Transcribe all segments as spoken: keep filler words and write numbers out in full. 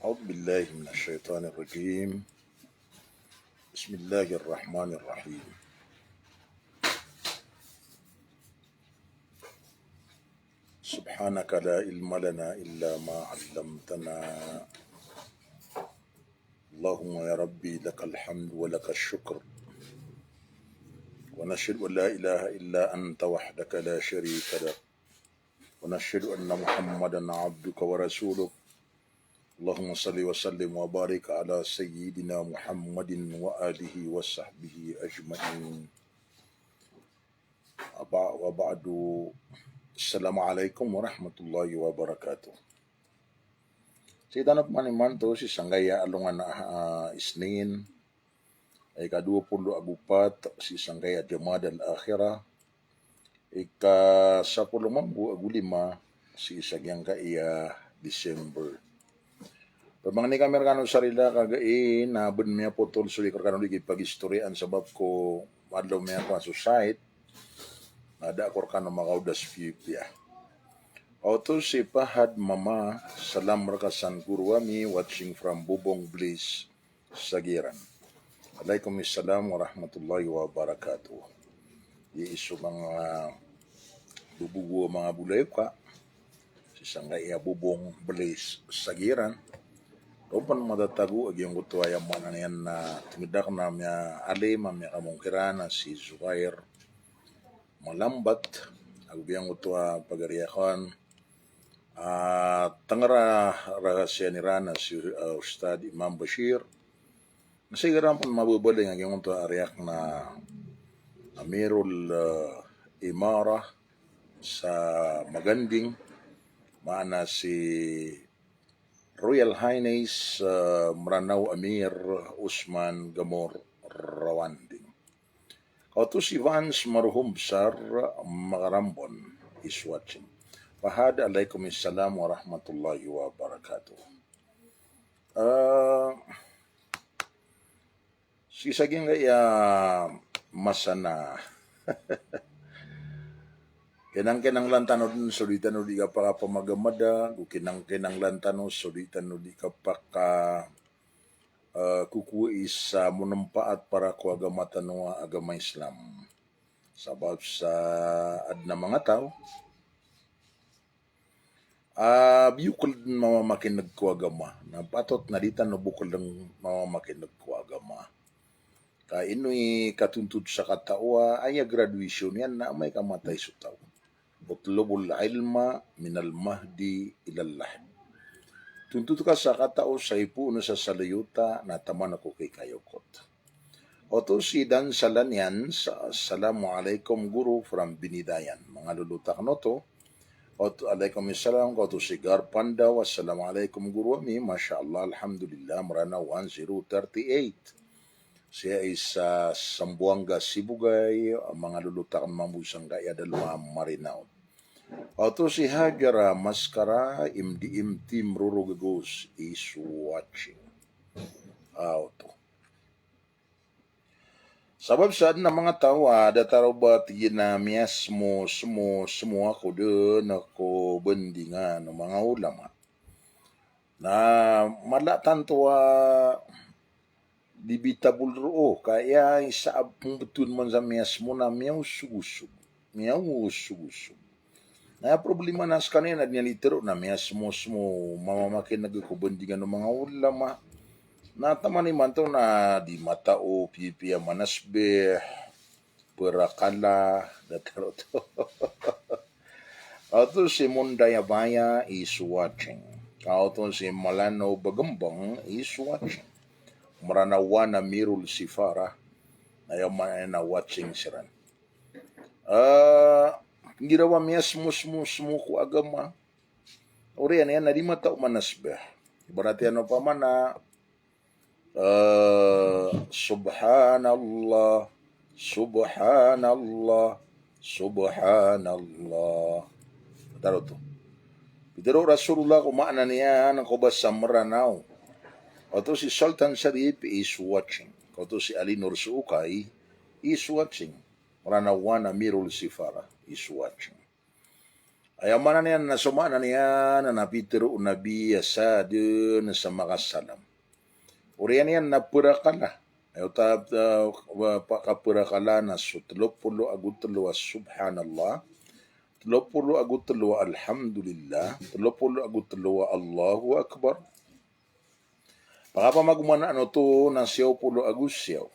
أعوذ بالله من الشيطان الرجيم. بسم الله الرحمن الرحيم. سبحانك لا علم لنا إلا ما علمتنا. اللهم يا ربي لك الحمد ولك الشكر. ونشهد أن لا إله إلا أنت وحدك لا شريك لك. ونشهد أن محمدا عبدك ورسولك. اللهم صل وسلم وبارك على سيدنا محمد وآله وصحبه أجمعين. Wa ba-, wa ba'du. Assalamu alaikum warahmatullahi wabarakatuh. Sii tano pman imanto sii sangkaya alongan a, ah, Isnin, ika dowa polo ago pat sii sangkaya Jumadal Akhirah, ika sapolo mambo ago lima sii sa giyangkaya December. Pamangni kami rekano sa rila ka gii na ben miyapotol so di ko rekano di kipagistoriyaan sabap ko adn a miyakowa so site, na da ko rekano makaoda so pipiya. Oto si Pahad Mama, salam reka san goro ami, watching from Bobong Bliss, Sagiran. Alaikum salam warahmatullahi wabarakatuh. Ii so manga bobogo a manga bolayoka sii sangkaya Bobong Bliss, Sagiran. Roo pn matatago a giyangkoto a aya maana niyan na tinged akn a miyaalim a miyakamongkiran a si Zuhair Malambat, ago giyangkoto a pagari akn, ah, tengera rahasiya iran a si, ah, Ustadh Imam Bashir. Na sii kiran pn mababaling a giyangkoto a ari akn a Amirul, ah, Imarah sa Maganding, maana si Royal Highness, ah, Meranaw Amir Usman Gamor Rawanding. Kaoto si Vance Maruhom Besar Makarambon is watching. Fahad, alaikum salam warahmatullahi wabarakatuh. Ah, sii sa giyangkaya masa na kinangkinanglan tano den so di tano di kapakapamagama da, go kinangkinanglan tano so di tano di kapaka, eh, kokowai sa monompaat para ko agama tano a agama Islam. Sabap sa aden a manga taw a biyokel den mamamakineg ko agama, na patot na di tano bokel den mamamakineg ko agama. Ka ino i katontod sa katao a aya graduation iyan na amay ka matay so taw. Utlubul ilma minal mahdi ilal lahd. Tontot ka sa katao sa ipoon sa saliyota na taman ko kikayokot. Oto si Dansalan iyan sa, "Assalamu alaikum guru from Binidayan." Manga lolot akn oto. Oto, alaikum salam, oto si Garpandaw, "Assalamu alaikum guru ami, masha Allah, alhamdulillah, Meranaw one zero thirty eight." Sii sa Sambuanga Sibugay, manga lolot akn mambo sangkaya dalem a Marinaw. Oto si Hajara Maskara, M D M team Roro Gagos is watching. Ah, oto. Sabap sa aden a manga taw a datar o ba tig iyan a miyasmo, smo, smo ako den ko bendingan o manga ulama. Na mala tanto a debatable roo, ka aya isa a pembetowan man sa miyasmo na miyaosogosog. Miyaosogosog. Na aya problema na sekaniyan na di niyan di tero na miyasmosmo mamamakineg ko bendingan o manga ulama. Na taman imanto na di matao pipiya manasbih, perakala, datar oto. Oto si Mondayabaya is watching. Oto si Malano Bagembeng is watching. Meranaw one Amirul Sifara. Na aya maana na watching siran. Ah, igira ba miyasmosmosmo ko agama, oriyan iyan na di matao manasbih. Ibarat iyan opama na, ah, subhanallah, subhanallah, subhanallah. Datar oto. Pitero o Rasulullah ko maana niyan ko basa Meranaw. Oto si Sultan Sharif is watching. Oto si Ali Nur Suukay is watching. Meranaw one Amirul Sifara is watching. Aya maana niyan na so maana niyan na pitharo o Nabi a sa dn sa makasalam. Oriyan iyan na pharakala. Aya oto a, eh, pakapharakala na so tlo polo ago tlo a Subhanallah, tlo polo ago tlo a Alhamdulillah, tlo polo ago tlo a Allahu Akbar. Pakapamagomanaan oto na siyaw polo ago siyaw.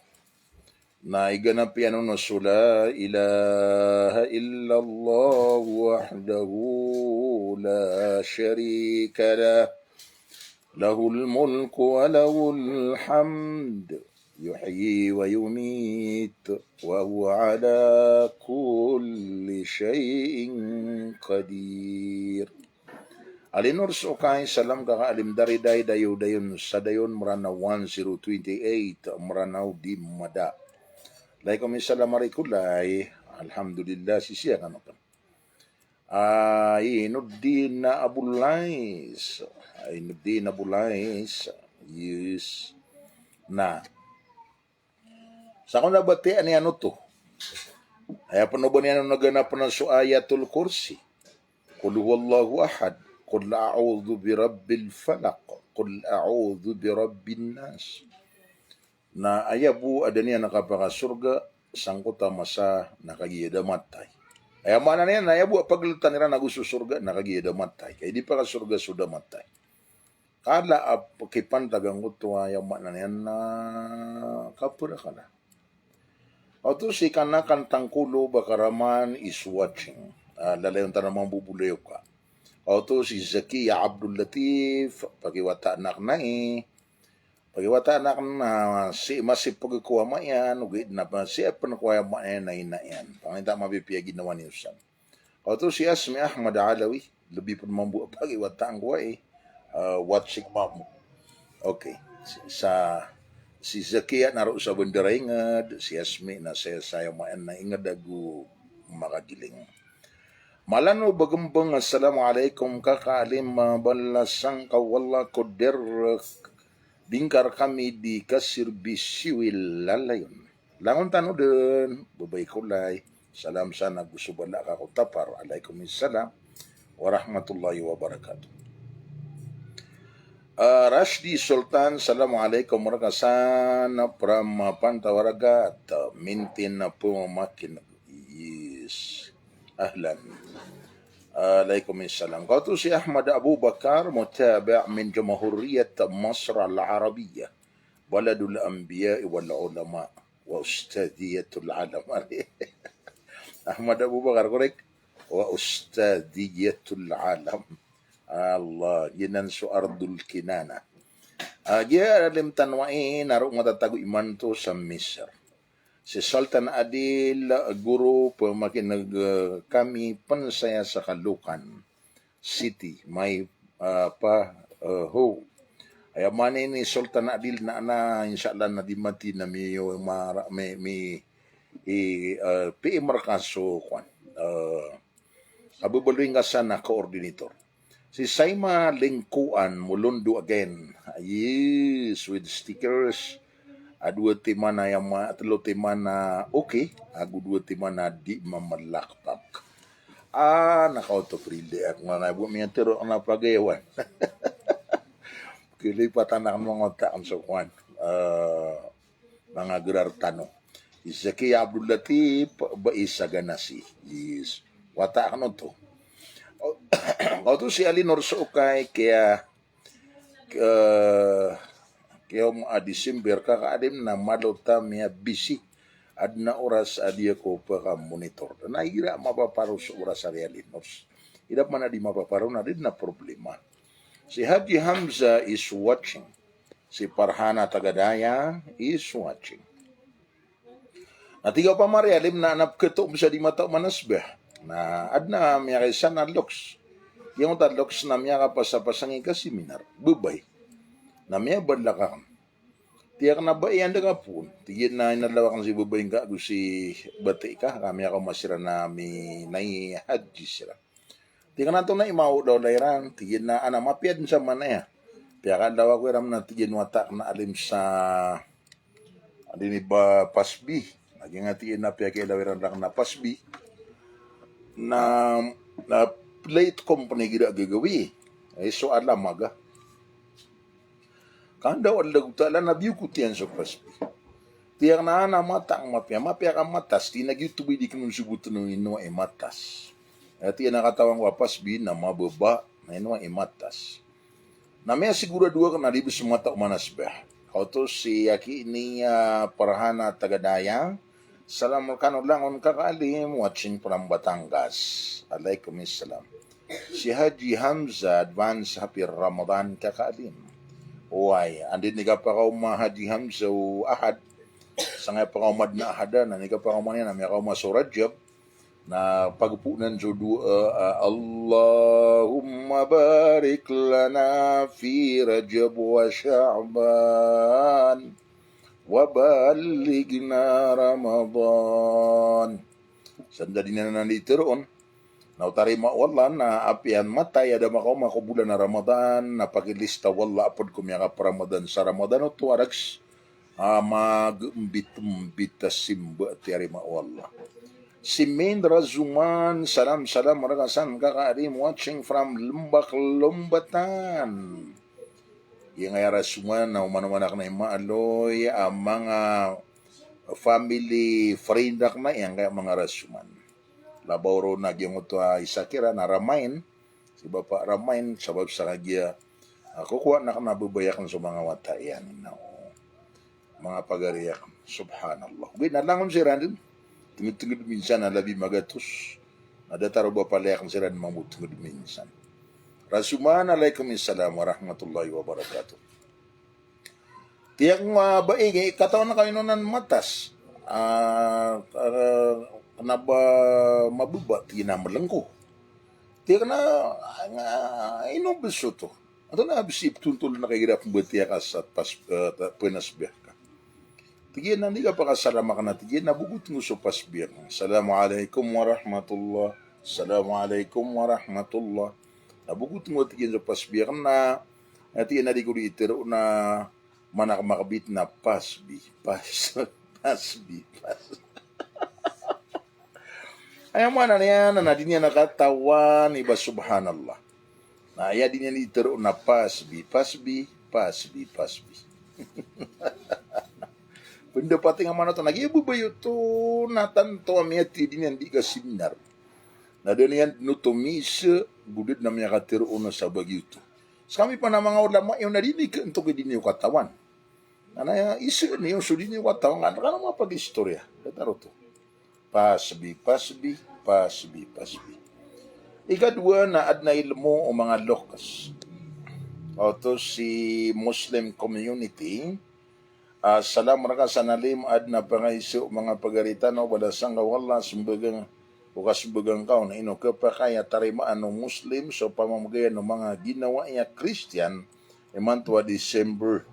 Na iganap iyan on so la ilaha illallah wahdahu la sharika lah. Lahul mulku wa lahul hamd. Yuhyi wa yumit. Wa huwa ala kulli shay'in qadir. Alinor so kay salam ka ka alim dari day dayo dayon sa dayon Mranaw one zero twenty eight, Mranaw di mada. Alaikum salam arikulay. Alhamdulillah, sisiya kano kan. Ah, Ainuddin Abu Lais. Ainuddin Abu Lais. Yes. Na. Sa kon a batiya niyan oto. Aya pn o ba niyan on a ganapan so Ayatul Kursi. Qul huwallahu ahad. Qul a'udhu birabbil falaq. Qul a'udhu birabbin nas. Na aya bo a da niyan kapakasorga sangkoto a masa na kagiya da matay. Aya maana niyan na aya bo a pagltan iran ago so sorga na kagiya da matay. Kay di pakasorga so da matay. Kala a pkipantag angkoto a aya maana niyan na kapharakala. Oto si Kanakan Tangkolo Bakaraman is watching. Ah, lalayon tano mambo bolayoka. Oto si Zakiya Abdul Latif, pakiwataan akn ai. Pakiwataan akn na si masipg ko ama iyan, ogaid na pn si pn ko aya ama iyan na ina iyan. Pangni ta mapipiya ginawa niyo san. Oto si Asmi Ahmad Alawi, lbi pn mambo a pakiwataan ko ai. Ah, watching mambo. Okay. Sa si Zakiya na roo sa Bandar Inged, si Asmi na saya saya maan na Inged ago Makagiling. Malano Bagembeng, assalamu alaikum kaka alim, bala sangkaw wala ko derek dingkar kami di kasirbisiwi lalayon. Langon tano dn, babay ko lay. Salam sana go so bala ka ko tapar. Alaikum salam warahmatullahi wabarakatuh. Ah, Rashdi Sultan, assalamu alaikum, reka san pramapantawaragat, mintin pmamakin. Yes. Ahlan. Alaikum salam. Kaoto si Ahmad Abubakar, mutabi' min Jamhuriyat Masr Al-Arabiyyah, baladul anbiya wal ulama, wa ustadhiyatul alam. Ahmad Abubakar, korek? Wa ustadhiyatul alam. Allah, giyanan so Ardul Kinana. Ah, giya alim tano ai na roo matatago imanto sa Misr. Si Sultan Adil, guro, pamakineg, eh, kami pn saya sa Caloocan City, may, ah, pa, eh, ho. Aya maana ini Sultan Adil na, na, insha Allah na di mati na mi, mara, mi, mi, i, eh, P M reka so kwan. Eh, Ababaloy nga san a coordinator. Si Saima Lingkuan Molondo again. Yes, with stickers. A dowa timan a yama, telo timan a okay, ago dowa timan a di mamalakpak. Ah, nakaoto free day ako nga na bo miyatero na pagayawan. Kilipatan ako ng mga taon sa kwan. Ah, manga gerar tano. I Zakiya Abdul Latif, ba isa ganasi. Yes. Wata akn oto. Kaoto si Alinor so okay, kaya, eh, kaya om a December, kaka alim na malo ta miyabisi. Adn a oras a di ako pkamonitor. Na igira mapaparo so oras a di Alinor. Igira man a di mapaparo na di na problema. Si Haji Hamza is watching. Si Farhana taga Daya is watching. Na tig a pamari alim na, na pkhato bo sa di mataw manasbah. Na adn a miyakaisa na loks. Giyoto a loks na miyakapasapasang i ka seminar. Babay. Na miyabalak akn. Tig akn a ba iyan da nga poon. Tig iyan a inalaw akn si babay ngka ago si bati ka. Ka miyakaoma siran a mi, na i haji siran. Tig akn a antonaa i maolaola iran, tig iyan a ana mapiya dn sa manaya. Piyakalawa ko iran na tig iyan wata akn a alim sa, adi ni ba Pasbi. Lagid nga tig iyan a piyakailaw iran rakn a Pasbi. Na, na late company gira gagawii. Ay so alam aga. Kanda o Allah Ta'ala na biyokot iyan so pasbi. Tiyak na ana mata ang mapiya, mapiya ka matas, ti na giyoto ba i di kano sobotn o ino i matas. Aya tiyan a katawan ko a pasbi na mababa, na ino i matas. Na miyasigurado akn a di bs mata o manasbah. Oto si aki ini, ah, Farhana taga Daya. Salam rkano langon Kaka Alim, watching from Batangas. Alaikum salam. Si Haji Hamza, advance happy Ramadan Kaka Alim. Oway, anda i kapakaoma Haji Hamza o Ahad. Sangkaya pakaoma dn a Ahad, na anda i kapakaoma niyan na miyakaoma so Rajab. Na pagpoon so doa, ah, Allahumma barik lana fi Rajab wa Sha'ban wa ballighna Ramadan. Sa anda dn iyan anda i tharoon na o tarima o Allah na apiya mata aya da makaoma ko bolan a Ramadan, na pakilista o Allah a pd ko miyakap-Ramadan sa Ramadan oto a rags a magmbitmbit a simba a tiyarima o Allah. Si Min Razuman, salam, salam rka san Kaka Alim, watching from Lembak Lombatan. Giyangkaya Razuman na oman-oman akn i maaloy a manga family friend akn a giyangkaya manga Razuman. Labaw ron a giyangkoto a isa kiran a Ramain, si Bapa Ramain, sabap sa kagiya, ah, kokowa na kna a babay akn so manga wata iyan, na o manga pagari akn. Subhanallah. Ogaid na langon siran dn, tngd-tngd minsan a labi magatos. Na datar o bapa lay akn siran mambo tngd minsan. Razuman, alaikum salam warahmatullahi wabarakatuh. Tiyak nga ba igi, katawan ka ino nan matas. Ah, ah, kna ba mababa, tig iyan a mlngko. Tiyak na, nga, ino bs oto. Antonaa bs i ptontol na kagira pmbatiya ka sa pas, eh, ta-, pnasbih ka. Tig iyan a anda i kapakasalam akn a, tig iyan a bogotn ko so pasbih akn. Assalamu alaikum warahmatullah. Assalamu alaikum warahmatullah. Na bogotn ko, tig iyan, so pasbih akn na, na tig iyan a di ko di itharo na mana ka makabit na pasbi, pas-, pasbi, pas-. Aya maana niyan na di niyan katawan i ba, subhanallah. Na aya di niyan itharo na pasbi, pasbi, pasbi, pasbi. Pndapat i nga mana oto na giya babay oto na tanto a miyathay di niyan di kasiminar. Na da niyan dn oto miisa, go da dn a miyakatharo on sa ba giyoto. Skami pn a manga ulama iyo na di niyan kanto ka di niyo katawan. Na, na, isa niyo so di niyo katawan, ka na, ka na mapag-istorya. Datar oto. Pasbi, pasbi, pasbi, pasbi. Ikadowa na adn a ilmo o manga loks. Oto si Muslim community, ah, salam rka san Alim, adn a pangaiza o manga pagari tano, balasan ka o Allah, smbag ang, o kasmbag angka on, ino kapakay a tarimaan o Muslim so pamamagayan o manga ginawai a Kristiyan imanto a December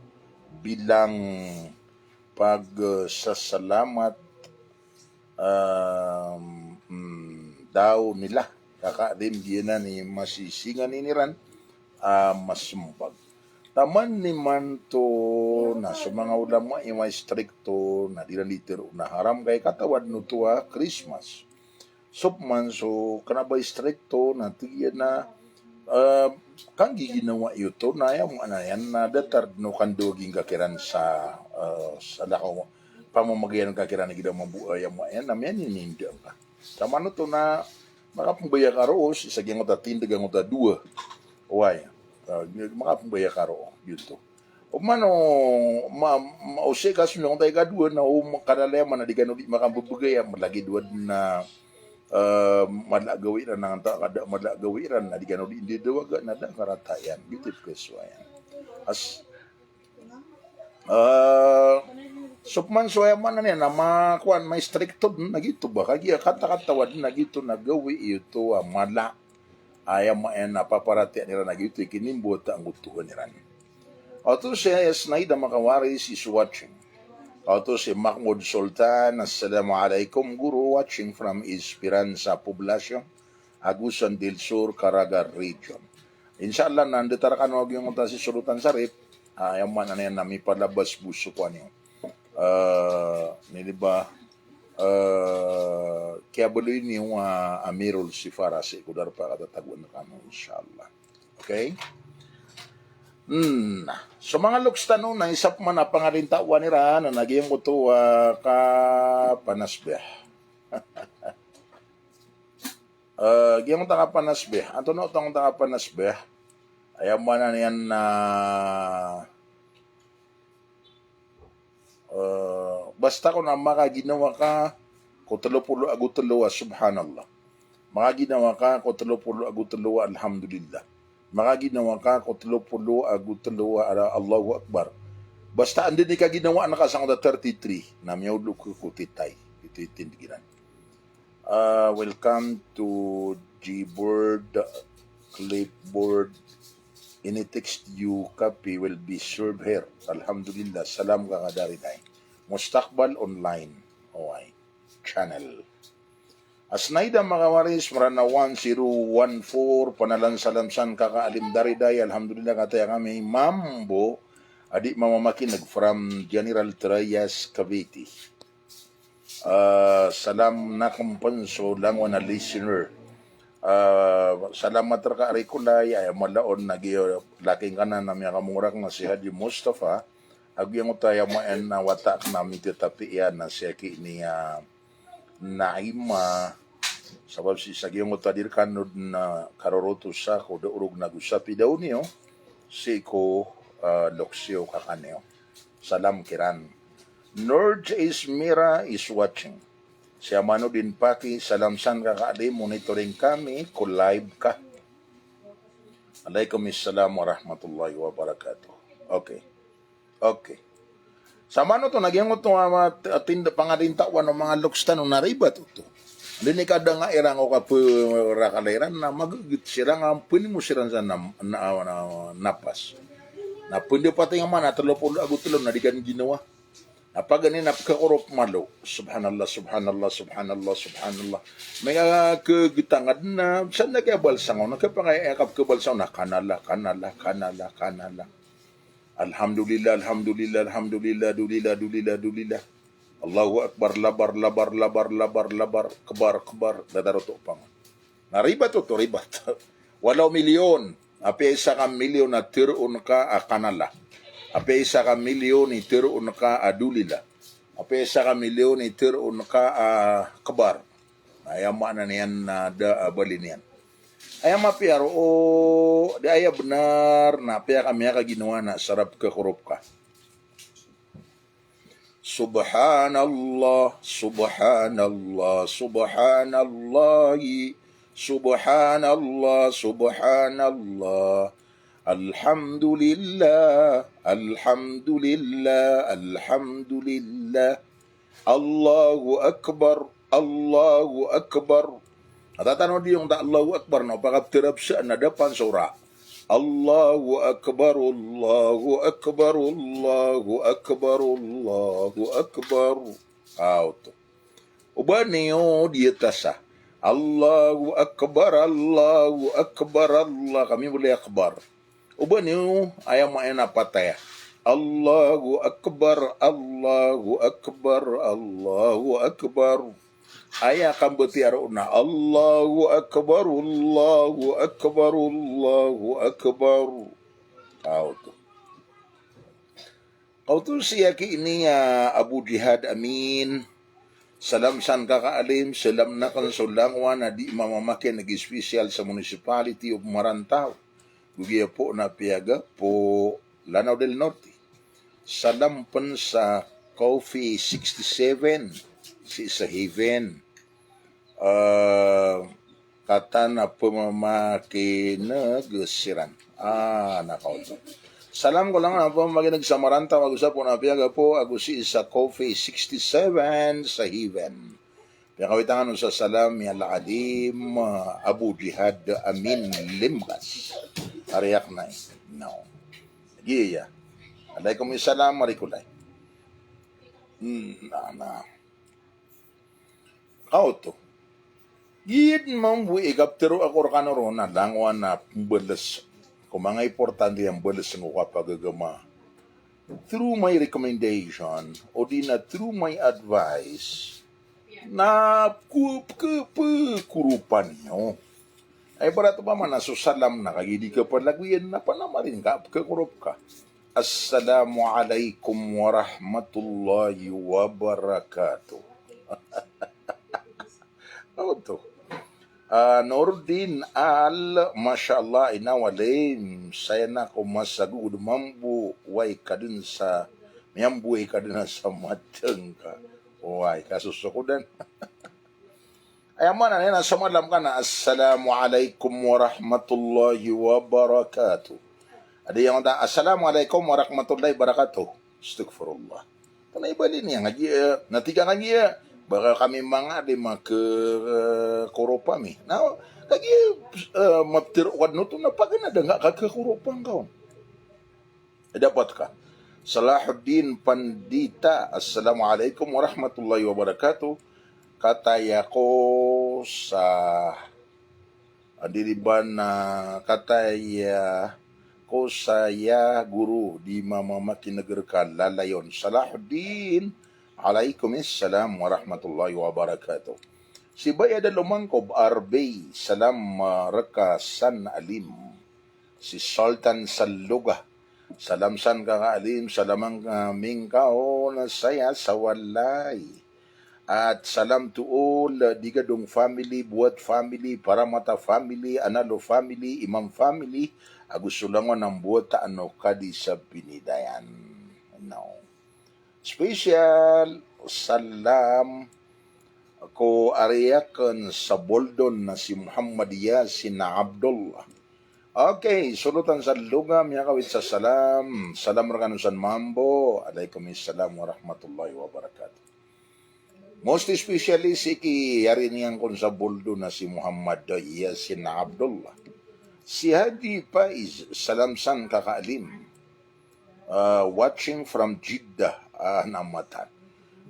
bilang pagsasalamat, ah, mm, daw nila. Kaka Alim, giyanan i masisinganin iran a masmbag. Taman imanto na so manga ulama i ma-istrikto na di iran di itharo na haram ka i katawan oto a Christmas. So pman so kna ba istrikto na tig iyan a, ah, kanggiginawai oto na aya maana niyan na datar dn o kandawaging ka kiran sa, ah, sa lakaw pamamagayan ka kiran a gida mambo, aya maana niyan na miyaninindaan ka. Taman oto na makapmbaya ka roo sii sa giyangkoto a tindg angkoto a dowa. Oway. Ah, makapmbaya ka roo, giyoto. O mano, ma, ma, o sii ka so giyangkoto a ikadowa na o ma-, kadalaya man a di kano di makambabagay a malagid wad na, eh, mala a gawii ran, na antaa ka da mala a gawii ran na di kano di ndadawaga na da karata iyan. Giyoto i pkhasowa iyan. As, Ah, so pman so aya maana niyan na ma-, kowan, ma-istrikto dn a giyoto ba, kagiya katakatawa dn a giyoto na gawii oto a mala. Aya maana niyan na paparatiyayaan iran a giyoto i kinimbawataan ko Tohan iran. Oto si Snaida Makawaris is watching. Oto si Mahmoud Sultan, assalamu alaikum guro, watching from Esperanza Poblacion. Agusan del Sur, Caraga Region. Insha Allah, na datar kano a giyangkoto a si Sulutan Sarip, ah, aya maana niyan na mipalabas bo so kowan iyo. Ah, ini ba, Eh, kiyabaloy niyo a Amirul Sifara sii ko darpa a katatagoan kano, insha Allah. Okay? Hmm. So manga loks tano na isa pman a pangalintawan iran na giyangkoto a kapanasbih. Eh, giyangkoto a kapanasbih. Antonaa oto a kapanasbih? Aya maana niyan na Eh, basta kon a makaginawa ka ko telo polo ago telo a subhanallah. Makaginawa ka ko telo polo ago telo a alhamdulillah. Makaginawa ka ko telo polo ago telo a Allahu Akbar. Basta anda i kaginawaan ka sangkoto a thirty-three na miyaolog ko titay. Ito i tindg iran. Uh, welcome to Gboard, Clipboard. Any text you copy will be served here. Alhamdulillah. Salam ka Dariday. Mustaqbal Online. O I channel. Asnaida Makawaris, Merana one zero one four, panalan salam san kaka Alim Dariday, alhamdulillah, kataya kami mambo, a di mamamakineg from General Trias, Cavite. Ah, salam naken pen so langowan a listener. Ah, salamat reka a Rikolay, aya mala on na giya laki ngka na miyakamongrak na si Haji Mustafa, ago giyangkoto aya maana a wata aken a mitatapi iyan na si aki niyan Naima, sabap sii sa giyangkoto a di rkano den karoroto sa ko da orog na go sapidaw niyo sii ko, ah, loks iyo kaka niyo. Salam kiran. Norge Ismira is watching. Si Amanudin Paki, salam san kaka Alim, monitoring kami ko live ka. Alaikum assalam warahmatullahi wabarakatuh. Okay. Okay. Samanoto na giyangkoto a, a, a tinda pangalintawan o manga loks tano na ribat oto. Anda i kadanga iran ko kaperakala iran na magegit siran a penimo siran sa na, na, na, napas. Na pendapat iyan man a telo polo ago telo na di kan ginawa. Na paganay na pekakorop malo. Subhanallah, subhanallah, subhanallah, subhanallah. Miyakagitangad na, san na kiyabalsa ngka on, na kiyapangay, eh, kap-, kiyabalsa ngka on, na kanala, kanala, kanala, kanala. Alhamdulillah, alhamdulillah, alhamdulillah, dulillah, dulillah, dulillah. Allahu Akbar, labar, labar, labar, labar, labar, kbar, kbar, datar oto pangon. Na ribat oto, ribat. Walo milyon, apiya isa ka milyon a teroon ka a kanala. Apiya isa ka milyon i teroon ka a dulillah. Apiya isa ka milyon i teroon ka a kbar. Na aya maana niyan na da a bali niyan. Aya mapiya roo, di aya benar, na apiya ka miyakaginawa na sarap ka korop ka. Subhanallah, subhanallah, subhanallahi, subhanallah, subhanallah. Alhamdulillah, alhamdulillah, alhamdulillah. Allahu Akbar, Allahu Akbar. Ata tano diyong ta Allahu Akbar na pakapterap sa na dapan sora. Allahu Akbar, Allahu Akbar, Allahu Akbar, Allahu Akbar. Aw to. Oba niyo diyatasa. Allahu Akbar, Allahu Akbar, Allah. Kami boleh akbar. Oba niyo aya maana pataya. Allahu Akbar, Allahu Akbar, Allahu Akbar. Aya kambatiya roo na Allahu Akbar, Allahu Akbar, Allahu Akbar. Aw to. Kaoto si aki ini a Abu Jihad Amin. Salam san kaka Alim, salam naken so langowan a di mamamakineg, special sa municipality of Marantaw. Go giya po na piyaga po Lanao del Norte. Salam pen sa Coffee sixty-seven, sii sa Heaven. Eh, katan a pemamakineg siran. Ah, na kaoto. Salam ko langowan a pemamakineg sa Marantaw, ago sa po na piyaga po, ago sii sa Coffee sixty-seven sa Heaven. Piyakawitangan o sa salam i Al-Alim, ah, Abu Jihad Amin Limbas. Ariyak na i. No. Giya. Alaikum salam, Rikolay. Hmm, na, na. Kaoto. Giya den mambo i kaptero ako rekano ron a langowan a pembales ko manga importante a mbales ko kapagagama. Through my recommendation, o di na through my advice, Na pke, pke, pke, koropan iyo. Ay, ibarat opama na so salam na kagiya di ka palagoyan na panamarin ka, pke, korop ka. Assalamu alaikum warahmatullahi wabarakatuh. Oto. Ah, Nordin Al, masha Allah, ina wali, saya na ko masagogod mambo, way ka den sa, miyambo way ka den sa mateng ka. Way ka sosokodan. Aya maana niyan na so malam ka na, "Assalamu alaikum warahmatullahi wabarakatuh." Adi giyangkoto a, "Assalamu alaikum warahmatullahi wabarakatuh." Astaghfirullah. Kna i bali niyan, kagiya, eh, na tig ka kagiya, eh, ba ka kami manga di maka, eh, koropa mi. Na, kagiya, eh, maptero ka den oto na paganay da nga kakoropa ngka on. Dapat ka. Salahuddin Pandita, assalamu alaikum warahmatullahi wabarakatuh. Kataya ko sa, andi riban, ah, kataya ko saya guru di mama maki neger ka lalayon. Salahuddin, alaikum assalam warahmatullahi wabarakatuh. Si Bay Adal Omangkob, R B, salam, ah, reka san Alim. Si Sultan Salloga. Salam san Kaka Alim, salam ang, ah, mingkaon saya sa walay. At salam to all, ah, Digadong family, Buat family, Paramata family, Analo family, Imam family, ago so langon a mbotaan o kadi sa Binidayan. No. Special salam ko ari aken sa Boldon na si Muhammad Yasin Abdullah. Okay, solotan sa Loga, miyakawit sa salam. Salam rekano san mambo. Alaikum assalam warahmatullahi wabarakatuh. Most especially si ki ari niyan kon sa Boldon na si Muhammad Yasin Abdullah. Si Hadi Faiz, salam san Kaka Alim. Ah, watching from Jeddah, ah, na matan.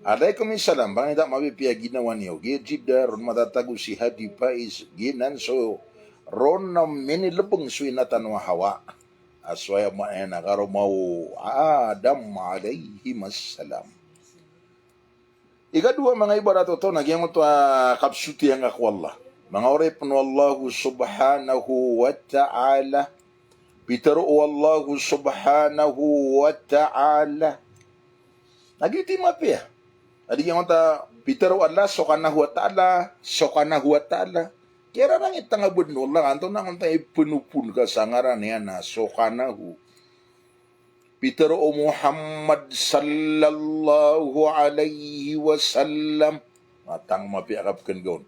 Alaikum salam, bangida mapipiya ginawa niyo. Giya Jeddah, ron matatago si Hadi Faiz, giyanan so, ron na minilebeng so ina tano a Hawa. A so aya maana na karoma o Adam alaihim assalam. Ikadowa, manga ibarat oto na giyangkoto a kapsoti angka ko Allah. Manga oripen o Allah subhanahu wa ta'ala. Pitero o Allah subhanahu wa ta'ala. Na giyoto i mapiya. Adi giyangkoto a pitero o Allah subhanahu wa ta'ala, subhanahu wa ta'ala. Kiyararangit angka bo den o Allah, antonaa angkoto a ipenopon ka sa ngaran iyan a subhanahu. Pitero o Muhammad sallallahu alaihi wasallam. Matang mapiya a kapeken gaon.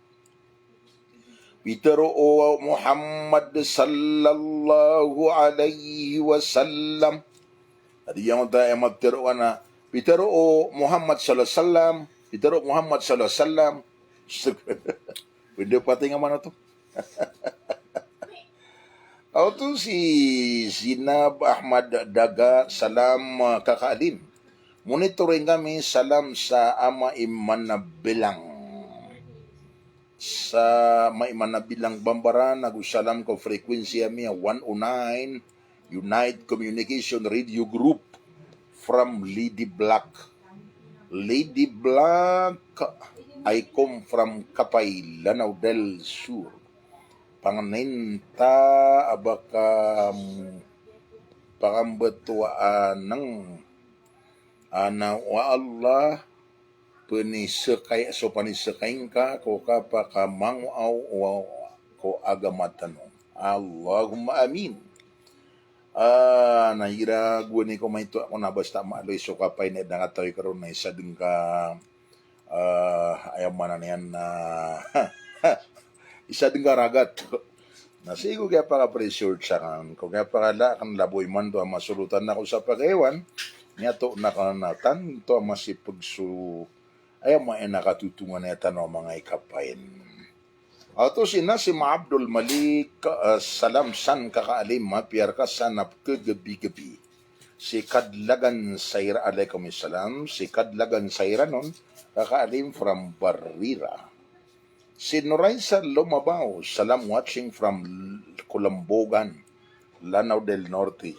Pitero o Muhammad sallallahu alaihi wasallam. Adi giyangkoto a aya matero ka na, pitero o Muhammad sallallahu alaihi wasallam. Pitero o Muhammad sallallahu alaihi wasallam. Pwede pati nga mana to. Oto si Zinab Ahmad Daga, salam, ah, Kaka Alim. Monitoring kami, salam sa Ama Imana Bilang. Sa Ama Imana Bilang Bambaran, ago salam ko frequency ami a one oh nine, Unite Communication Radio Group from Lady Black. Lady Black, I come from Kapay, Lanao del Sur. Pangeninta a ba ka, mm, pakambetowa aneng. Ana wa Allah, penisekay, so penisekay ngka ko kapakamangoaw ko agama tano. Allahumma amin. Ah, na ira gowani ko maito ako na basta maaloy so kapay na ida ngka tawi karo na isa den ka, ah, aya maana niyan na isa den ka ragat. Na sii ko kiyapaka-pressure sa kan, ko kiyapakala kan laboy man to a masolotan ako sa pagaywan, niyato na kan na tanto a masipeg so, aya maana katotongan iyan tano a manga ikapain. Oto si Nasim Abdul Malik, ah, salam san Kaka Alim, mapiya reka san a pkegebigebi. Si Kadlagan Saira, alaikum salam. Si Kadlagan Saira non, Kaka Alim from Barira. Si Noraisa Lomabaw, salam watching from L-, Kolambogan, Lanao del Norte.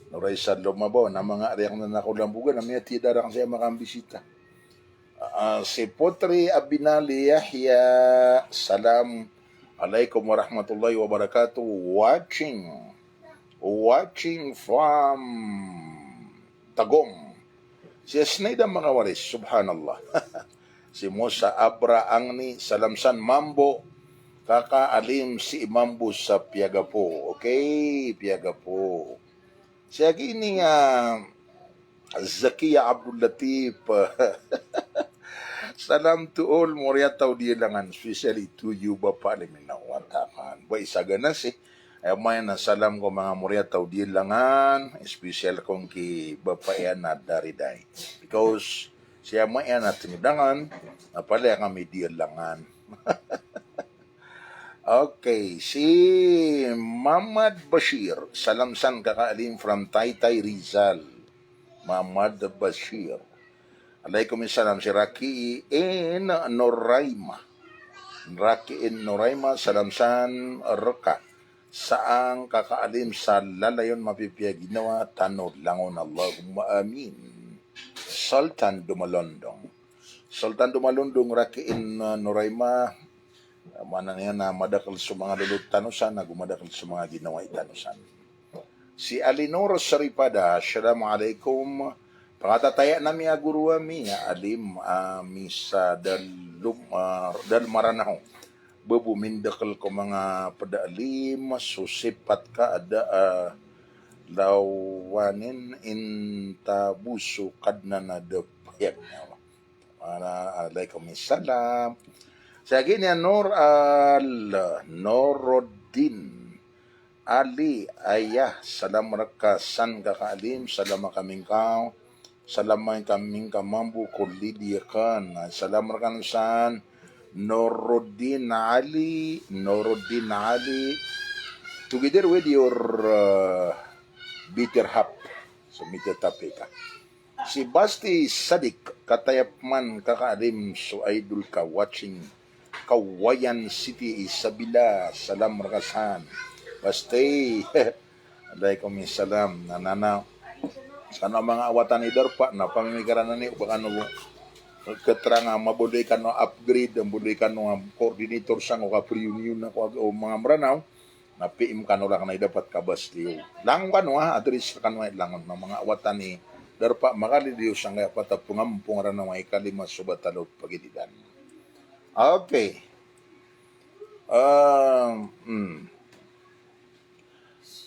Noraisa Lomabaw, na manga ari aken na Kolambogan, na miyatida rang saya makambisita. Ah, si Putri Abinali Yahya, salam alaikum warahmatullahi wabarakatuh. Watching. Watching from Tagum. Si Asnida, manga waris, subhanallah. Si Musa Abra Angni, salam san mambo. Kaka Alim si Imambo sa Piagapo. Okay, Piagapo. Si Agini, ah, Zakiya Abdul Latif. Salam to all Moriata o Diyalangan, especially to you, Bapa Alim, ina o wata akan. Ba isa gana si, eh, maya na salam ko manga Moriata o Diyalangan, especially ko ki Bapa Ian a Dariday. Because siya maya na tinidangan, na palaya kami Diyalangan. Okay, si Mamad Bashir, salam san Kaka Alim from Taytay, Rizal. Mamad Bashir. Alaikum salam, si Raki in Noraima. Raki in Noraima, salam san rka. Saan Kaka Alim sa lalayon mapipiya ginawa tano langon, Allahumma amin. Sultan Dumalondong. Sultan Dumalondong, Raki in, uh, Noraima, maana niyan na madakl so manga lolot tano san, ago madakl so manga ginawai tano san. Si Alinor Saripada, assalamu alaikum. Pangatataya ami a goro ami a Alim, a misa dalom, a, dalom a Ranaw. Babo mindakl ko manga pd a Alim, so sipat ka a da a lawanin, inta bo so Kadnan a da payag niyan. Ala, alaikum salam. Sa gini a Nur Al, Nuruddin Ali, aya, salam rka san Kaka Alim, salam a kami ngka, salam a kami ngka mambo ko lidi akn, salam rka san Nuruddin Ali, Nuruddin Ali, together with your, uh, better half. So, mita tapika. Si Basti Sadik, kataya pman Kaka Alim so idol ka, watching Kawayan City, Isabela, salam rka san. Basti, alaikum salam. Na, na, na. Skano manga watan i darpa, na pamimikaran ani o ba kano keterangan, mabaloy kano upgrade, mabaloy kano coordinator sangko ka pre-union ako, o manga Mranaw. Na P M kano rakn a i dapat ka Basti. Langon kano a, address kano a langon, na manga watan i darpa, makalidiyo sangkaya pat a pngampong Ranaw a ikalima so batalo pagilidan. Okay. Um, hmm.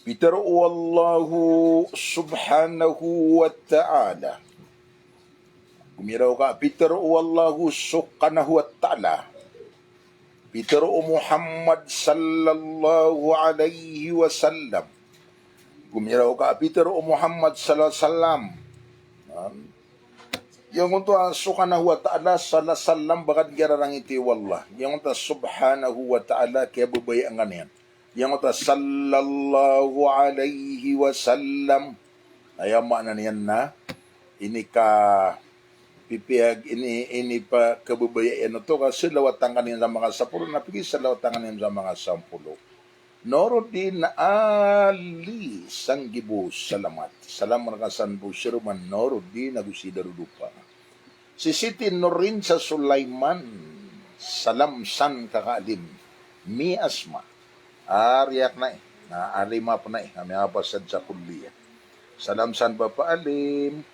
Pitharo o Allah subhanahu wa ta'ala. Gomiraw ka, pitharo o Allah subhanahu wa ta'ala. Pitharo o Muhammad sallallahu alaihi wasallam. Gomiraw ka, pitharo o Muhammad sallallahu alaihi wasallam. Giyangkoto a subhanahu wa ta'ala, sallallahu alaihi wasallam, ba ka di kiyararangiti o Allah. Giyangkoto a subhanahu wa ta'ala, kiyababayaan ka niyan. Giyangkoto a sallallahu alaihi wasallam. Aya maana niyan na inikapipiyag, ini, inipakababayaan oto ka salawatan ka niyan sa makasampolo, na pkhisalawatan ka niyan sa makasampolo. Nuruddin Ali, sanggibo salamat. Salam rka san bo si Roman Nuruddin ago si Darudopa. Si Siti Norin sa Sulaiman, salam san Kaka Alim. Mi Asma. Ari akn ai, na Alim apn ai, a miyapasad sa kulliya. Salam san Bapa Alim.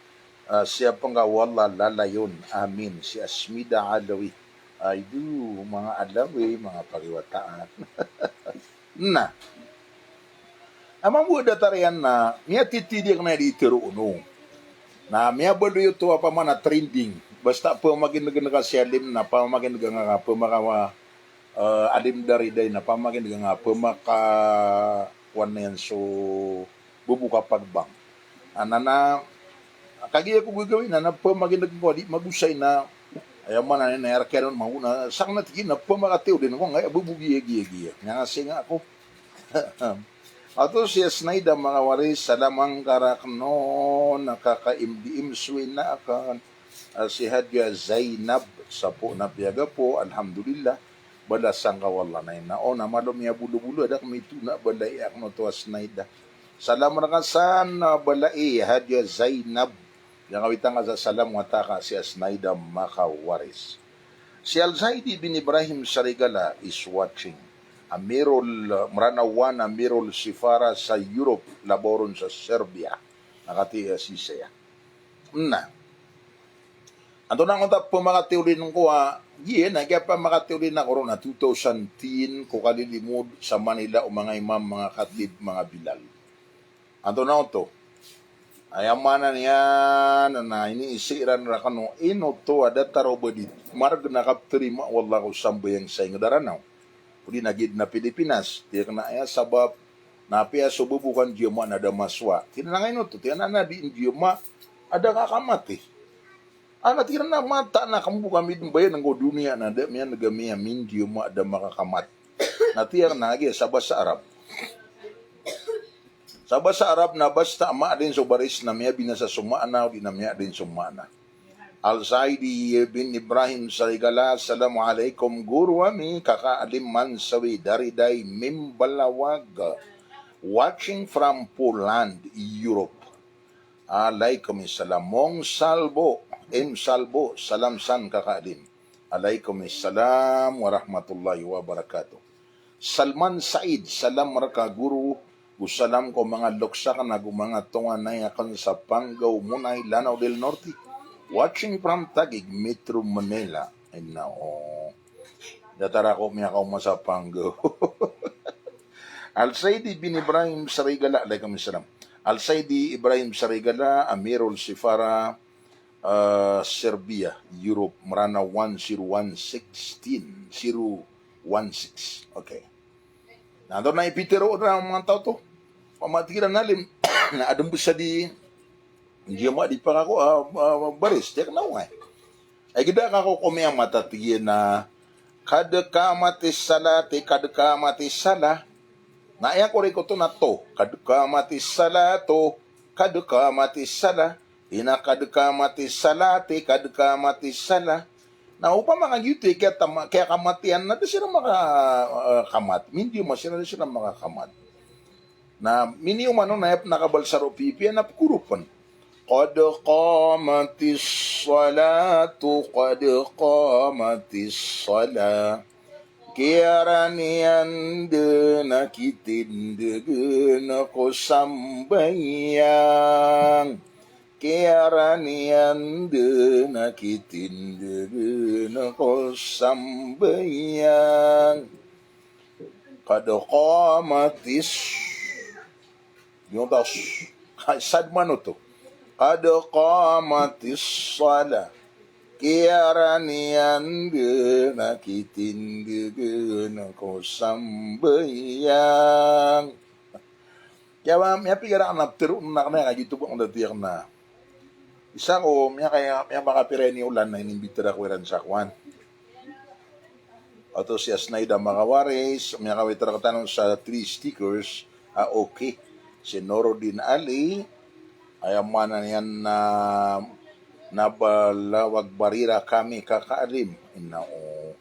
Ah, siyapa ngka o Allah lalayon. Amin. Si Asmida Alawi. Ay, do, manga Alawi, manga pakiwataan. Na. Amang bo datar iyan na, miyatitidi akn ai di tero ono. Na, miyabaloy oto a pamana trending. Basta pamakinegen ka si Alim na, pamakinegen ka, pamakawa, eh, Alim Dariday na, pamakinegen ka, pamaka, kuwan iyan so, bubu ka pagbang. Anana, kagiya ko gagawin, na, na pamakinegen ko, di magosay na, aya maana niyan na, aya rk iyan on, mangona, sakn na tigi na, pamakatiyo den ko, ngaya, bubu giya, giya, giya. Miyangasi nga ako. Ato si Asnaida, manga waris, salam angka rakn on, na kaka-M D M so ina akn. Ah, si Hadja Zainab, sapo na piyagapo, alhamdulillah. Balasan ka o Allah na ina. O, na malo miyabolo-bolo, a da kami tona balai akn oto Asnaida. Salam rka san, ah, balai, Hadja Zainab. Giyangkawit angka sa salam, wata ka si Asnaida Makawaris. Si Al-Zaidi bin Ibrahim Sarigala is watching. Amirul, Mranawan, Amirul Sifara sa Europe, labaw ron sa Serbia. Na katii a sisaya. Na. Antonaa oto a pmakatiyolin ko a, giya na giya pamakatiyolin ako ron a two thousand ten ko kalilimod sa Manila o manga imam, manga khatib, manga bilal. Antonaa oto? Aya maana niyan na iniisii ran rakn o ino oto a datar o ba di margn a kaptarimaa o Allah ko sambayang sa ingd a Ranaw. Odi na gid na Pilipinas, tig akn a aya sabap na apiya so babo ka ndiyama na da masowa. Tig iran a ino oto, tig iran a na di ndiyama a da ka kamati. Ana tig iran a mataan a kambo kami dn bayan ko doniya na da miyan'g ami a mindiyama a da makakamat. Na tig iran a giya sa basa Arab. Sa basa Arab na basta a maadn so baris na miyabinasa so maana, odi na miyaadn so maana. Al-Zaidi bin Ibrahim Sarigala, Assalamu alaikum guru ami, Kaka Alim Mansawi, Dariday, Mimbalawag, watching from Poland, Europe. Alaikum salam. Mong Salbo, M Salbo, salam san Kaka Alim. Alaikum salam warahmatullahi wabarakatuh. Salman Said, salam rka guru, go salam ko manga loks akn ago manga tonganay akn sa Pangaw, Monay, Lanao del Norte. Watching from Taguig, Metro Manila. Ay, nako. Datar ako miyakaoma sa Pangaw. Al-Saidi bin Ibrahim Sarigala, alaikum salam. Al-Saidi Ibrahim Sarigala, Amirul Sifara, ah, Serbia, Europe, Mranaw one zero one sixteen, zero one six. Okay. Na antonaa i pitharo o manga taw oto? Opama tig iran a alim, na adn bs a di, ndiyama a di pakako, ah, ah, baris, tig akn a oway. Ay gida ka ko komiyamat a tig iyan a, "Qad qamatis salah, qad qamatis salah." Na aya korek oto na to, "Qad qamatis salatu, qad qamatis salah." Ina "Qad qamatis salati, qad qamatis salah." Na opama ka giyoto i kiyatama, kiyakamatiyan na da siran maka, eh, kamat. Mindiyama siran, da siran makakamat. Na miniyoman on na aya pn a kabal sa roo pipiya na pkoro pn. "Qad qamatis salatu, qad qamatis salah." Kiyaraniyan dn a kitindgn ko sambayang. Kiyaraniyan dn a kitindgn ko sambayang. Qad qamatis. Giyangkoto a s-, ha, sadman oto. Qad qamatis salah. Kiyaraniyan dn a kitindgn ko sambayang. Kiya ba, miyapikir akn a ptharoon akn a kagiya oto ba ko da tig akn a. Isa ko miyakaya, miyapakapira i olan na inimbitar ako iran sa kowan. Oto si Asnaida Makawaris, miyakawit rktano sa three stickers, ah, okay. Si Noruddin Ali, aya maana niyan na, na Balawag Barira kami, Kaka Alim. Ina o.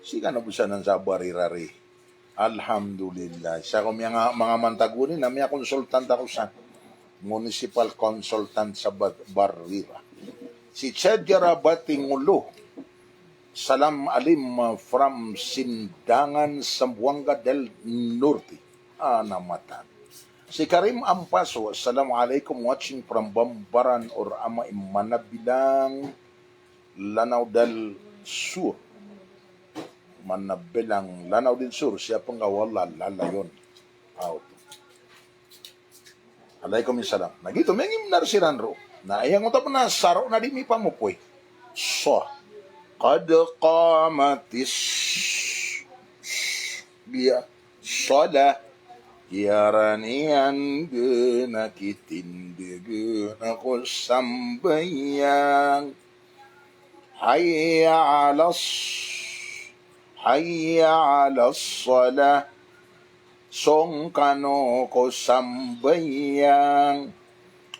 Sii ka na bo sanan sa Barira ri. Alhamdulillah. Isa ko miyanga-, manga mantag oni na miyakonsultant ako san. Municipal consultant sa Ba-, Barira. Si Chedjara Batingolo. Salam Alim, uh, from Sindangan, Zamboanga del Norte. Ah, na matan. Si Karim Ampaso, Assalamu alaikum, watching from Bambaran or Ama in Manabilang, Lanao del Sur. Manabilang, Lanao del Sur, siyapa nga wala lalayon. Aw. Alaikum salam. Na giyoto, miyangimnar siran roo. Na aya ngoto pn a sa roo na di mipamopoy. So. Qad qamatis. Giya. Salah. Kiyaraniyan dn a kitindgn ko sambayang. Hayya alas, hayya alas salah. Song kano ko sambayang.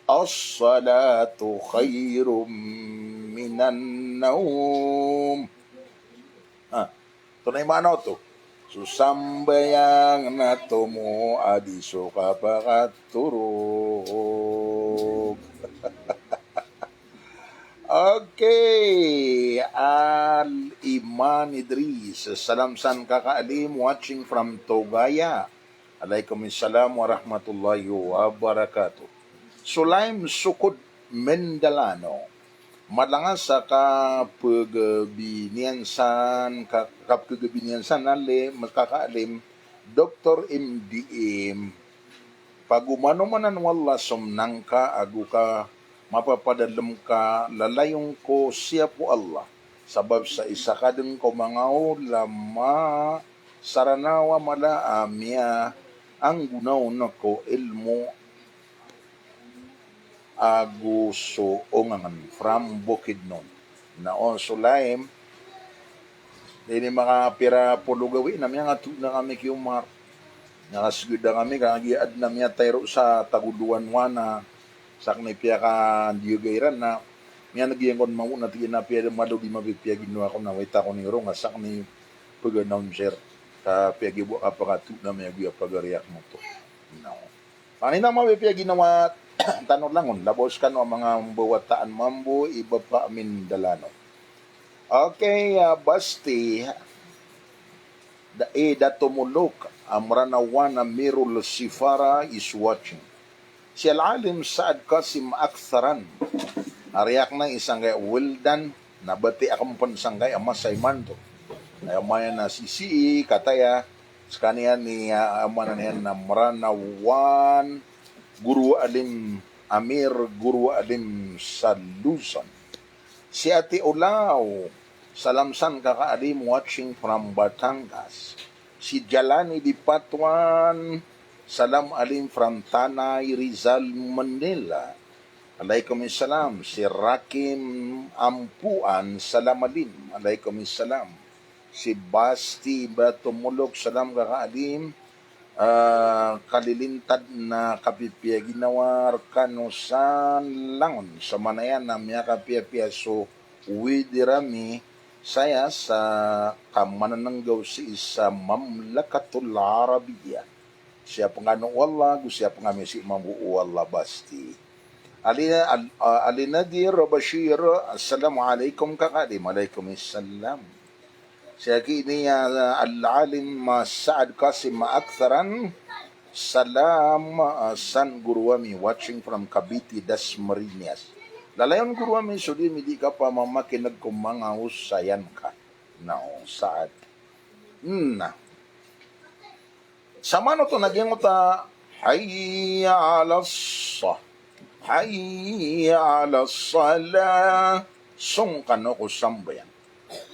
As-salatu khairum minan nawm. Ah, antonaa i maana oto? So sambayang na tomo a di so kapakatorog. Okay, Al Iman Idris, salam san Kaka Alim, watching from Tugaya. Alaikum salam warahmatullahi wabarakatuh. Sulaim Sukod Mindalano. Malanga sa kapegabinian san, ka-, kapegabinian san ale, Kaka Alim, Doktor M D M. Pagomanomanan o Allah so mnang ka ago ka mapapadalem ka lalayong ko siyap o Allah. Sabap sa isa ka den ko manga ulama sa Ranaw a mala a miyaanggonaon ko ilmo ago so ongangen from Bukidnon. Na o Sulaim, di ini makapira polo gawii na miyangatoon kami ki Omar. Miyakasgod kami, kagiya aden a miyatay ron sa tagodowan wana, sakn i piyakandiyaga iran na miyaneg iyan kon mambo na tig iyan a piya malo di mapipiya ginawa ko na wait ako ni ron, nga sakn i pag-announcer. Ka piyagibo a kapakatoon ami ago iya pagariyak moto. No. Pangnin a mapipiya ginawa tano langon, labaw skano a manga mbawataan mambo i Bapa Mindalano. Okay, ah, Basti, da, eh, Dato Muluk, ah, Mranawan, Amirul Sifara is watching. Si Al-Alim Saad Qasim Aktharan. Ari akn a isa ngkai Wildan, na bati akn pn sangkai a masa imanto. Aya maana na sisii, kataya, skaniyan i, ah, aya maana niyan na Mranawan, Guru Alim Amir, Guru Alim sa Luzon. Si Ati Olaw, salam san Kaka Alim, watching from Batangas. Si Jalani di Patuan, salam Alim from Tanay, Rizal, Manila. Alaikum salam. Si Rakim Ampuan, salam Alim. Alaikum salam. Si Basti Bato Mulok, salam Kaka Alim. Ah, kalilintad na kapipiya ginawa rkano san langon. Sa manaya na miyakapiyapiya so widi rami saya sa kamanananggaw sii sa Mamlakatul Arabiya. Siyap ngano o Allah, go siyap ngami sii mambo o Allah Basti. Ali, Al-, ah, Ali Nadir Bashir, assalamu alaikum Kaka Alim. Alaikum salam. Siyaki ini, ah, Al-Alim, ah, Saad Qasim Aktharan, salam, ah, san guru ami, watching from Cavite, Dasmariñas. Lalayon guru ami, so di mi di kapamamakineg ko manga osayan ka. Nao, Saad. Na. Samanoto na giyangkoto a, "Hayya alas sa-, hayya alas salah." Song kano ko sambayang.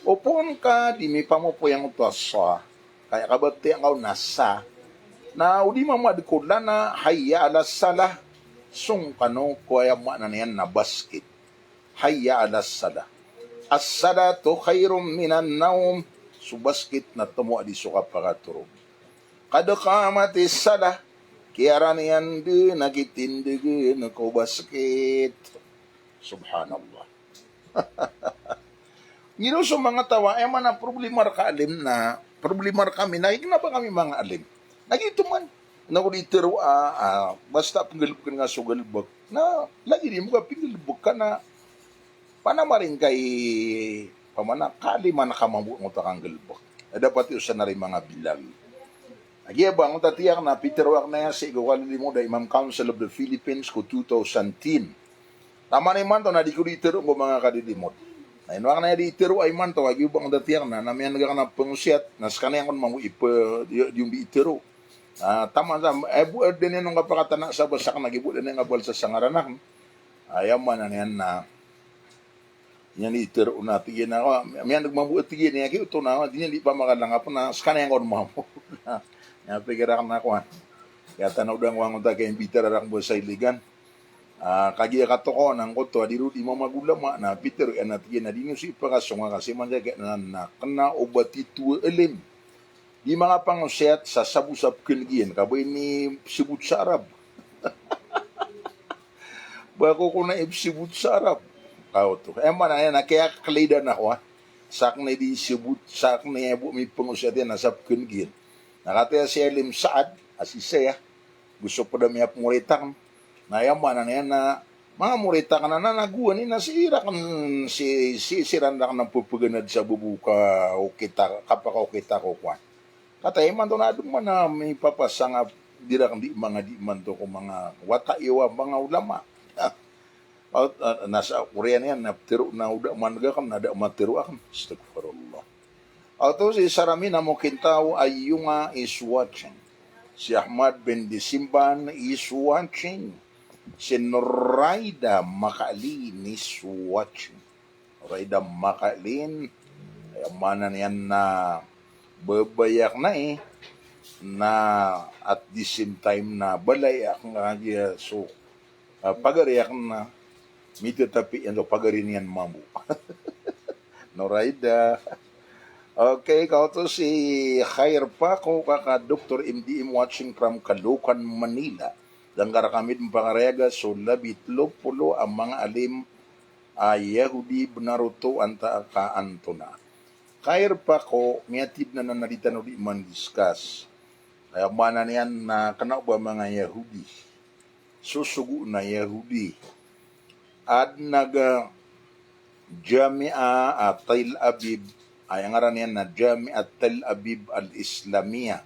Opama ka di mipamopo giyangkoto a sa, kaya kabatiya ngka on a sa. Na o di mamad ko la na hayya alas salah. Song kano ko aya maana niyan na basket. Hayya alas salah. As-salatu khairum minan naum. So basket na tomo a di so kapakatorog. Qad qamatis salah. Kiyarani anda na kitindegen ko basket. Subhanallah. Ngiro so manga taw a, aya maana problema rka alim na, problema rkami na, aya kna ba kami manga alim. Na giyoto man. Na ko di tero a, ah, basta pnggalbkn nga so galbk. Na lagid i mo ka pnggalbk ka na, panamaring ka i, pamana, kaliman ka mambo angkoto a kanggalbk. Ada pati osan ari manga bilal. Lagid a ba angkoto a tiyak na pitero akn aya sii ko kalilimod a Imam Council of the Philippines ko two thousand ten. Taman imanto na di ko di tero ko manga kalilimod. Na ino akn aya di tero a imanto, lagid o ba angkoto a tiyak na, na miyaneg akn a pngosiyat, na skaniyan kon mambo i pe, di, di on di tero. Ah, taman sa, eh, bo, eh, dn iyan on kapakatana sa ba sakn a gibo dn iyan a bal sa sangaran akn. Aya maana niyan na, iyan di tero na tig iyan a, miyaneg mambo a tig iyan a, giyoto na, di niyan di pamakalangap na, skaniyan kon mambo. Na, aya pikir akn a kowan. Aya tano dn ko angkoto a kaimbitara rakn bo sa Iligan. Ah, kagiya katokawan angkoto a di ron di mamagolama, na pitero iyan a tig iyan a di niyo sii pakasonga kasi manjaka na, na kna o ba tito a alim. Di manga pangosiyat sa sabo sa pkhaneg iyan, ka ba ini psebot sa Arab. Ba ko kona ipsebot sa Arab. Kaoto. Aya maana niyan na kiyaklidan ako, ha. Sakn i di sebot, sakn i bo mipangosiyat iyan na sa pkhaneg iyan. Na katii si Alim Saad, a si saya, go so pd a miyapmoritakn. Na aya maana niyan na Manga morit akn anan a gowani na sii rakn, si, si, siran rakn a pepeganad sa babo ka okit a, kapakaokit ako kowan. Kataya imanto na adn man a mipapasang a di rakn di mangadi imanto ko manga wata iyo a manga ulama. Ah, ah, na sa oriyan iyan na ptero na o da man gakn na da matero akn. Astagfirullah. Oto si Saramina Mokintaw Ayunga is watching. Si Ahmad bin Disimban is watching. Si Noraida Makalin is watching. Noraida Makalin, aya maana niyan na babay akn ai, na at the same time na balay akn kagiya so, ah, pagari akn na mitatapi iyan so pagari niyan mambo. Noraida. Okay, kaoto si Khair Pako, kaka Doktor M D M watching from Caloocan, Manila. Dangka rkami dn pakarayaga so labi tlo polo a manga alim a Yahudi bnar oto antaa ka antonaa. Khair Pako, miyatid na nan a di tano di man-discuss. Aya maana niyan na kna o ba manga Yahudi. Sosogoon a Yahudi. Adn a ga Jamia a Tel Aviv, aya ngaran iyan na Jamia Tel Aviv Al-Islamia.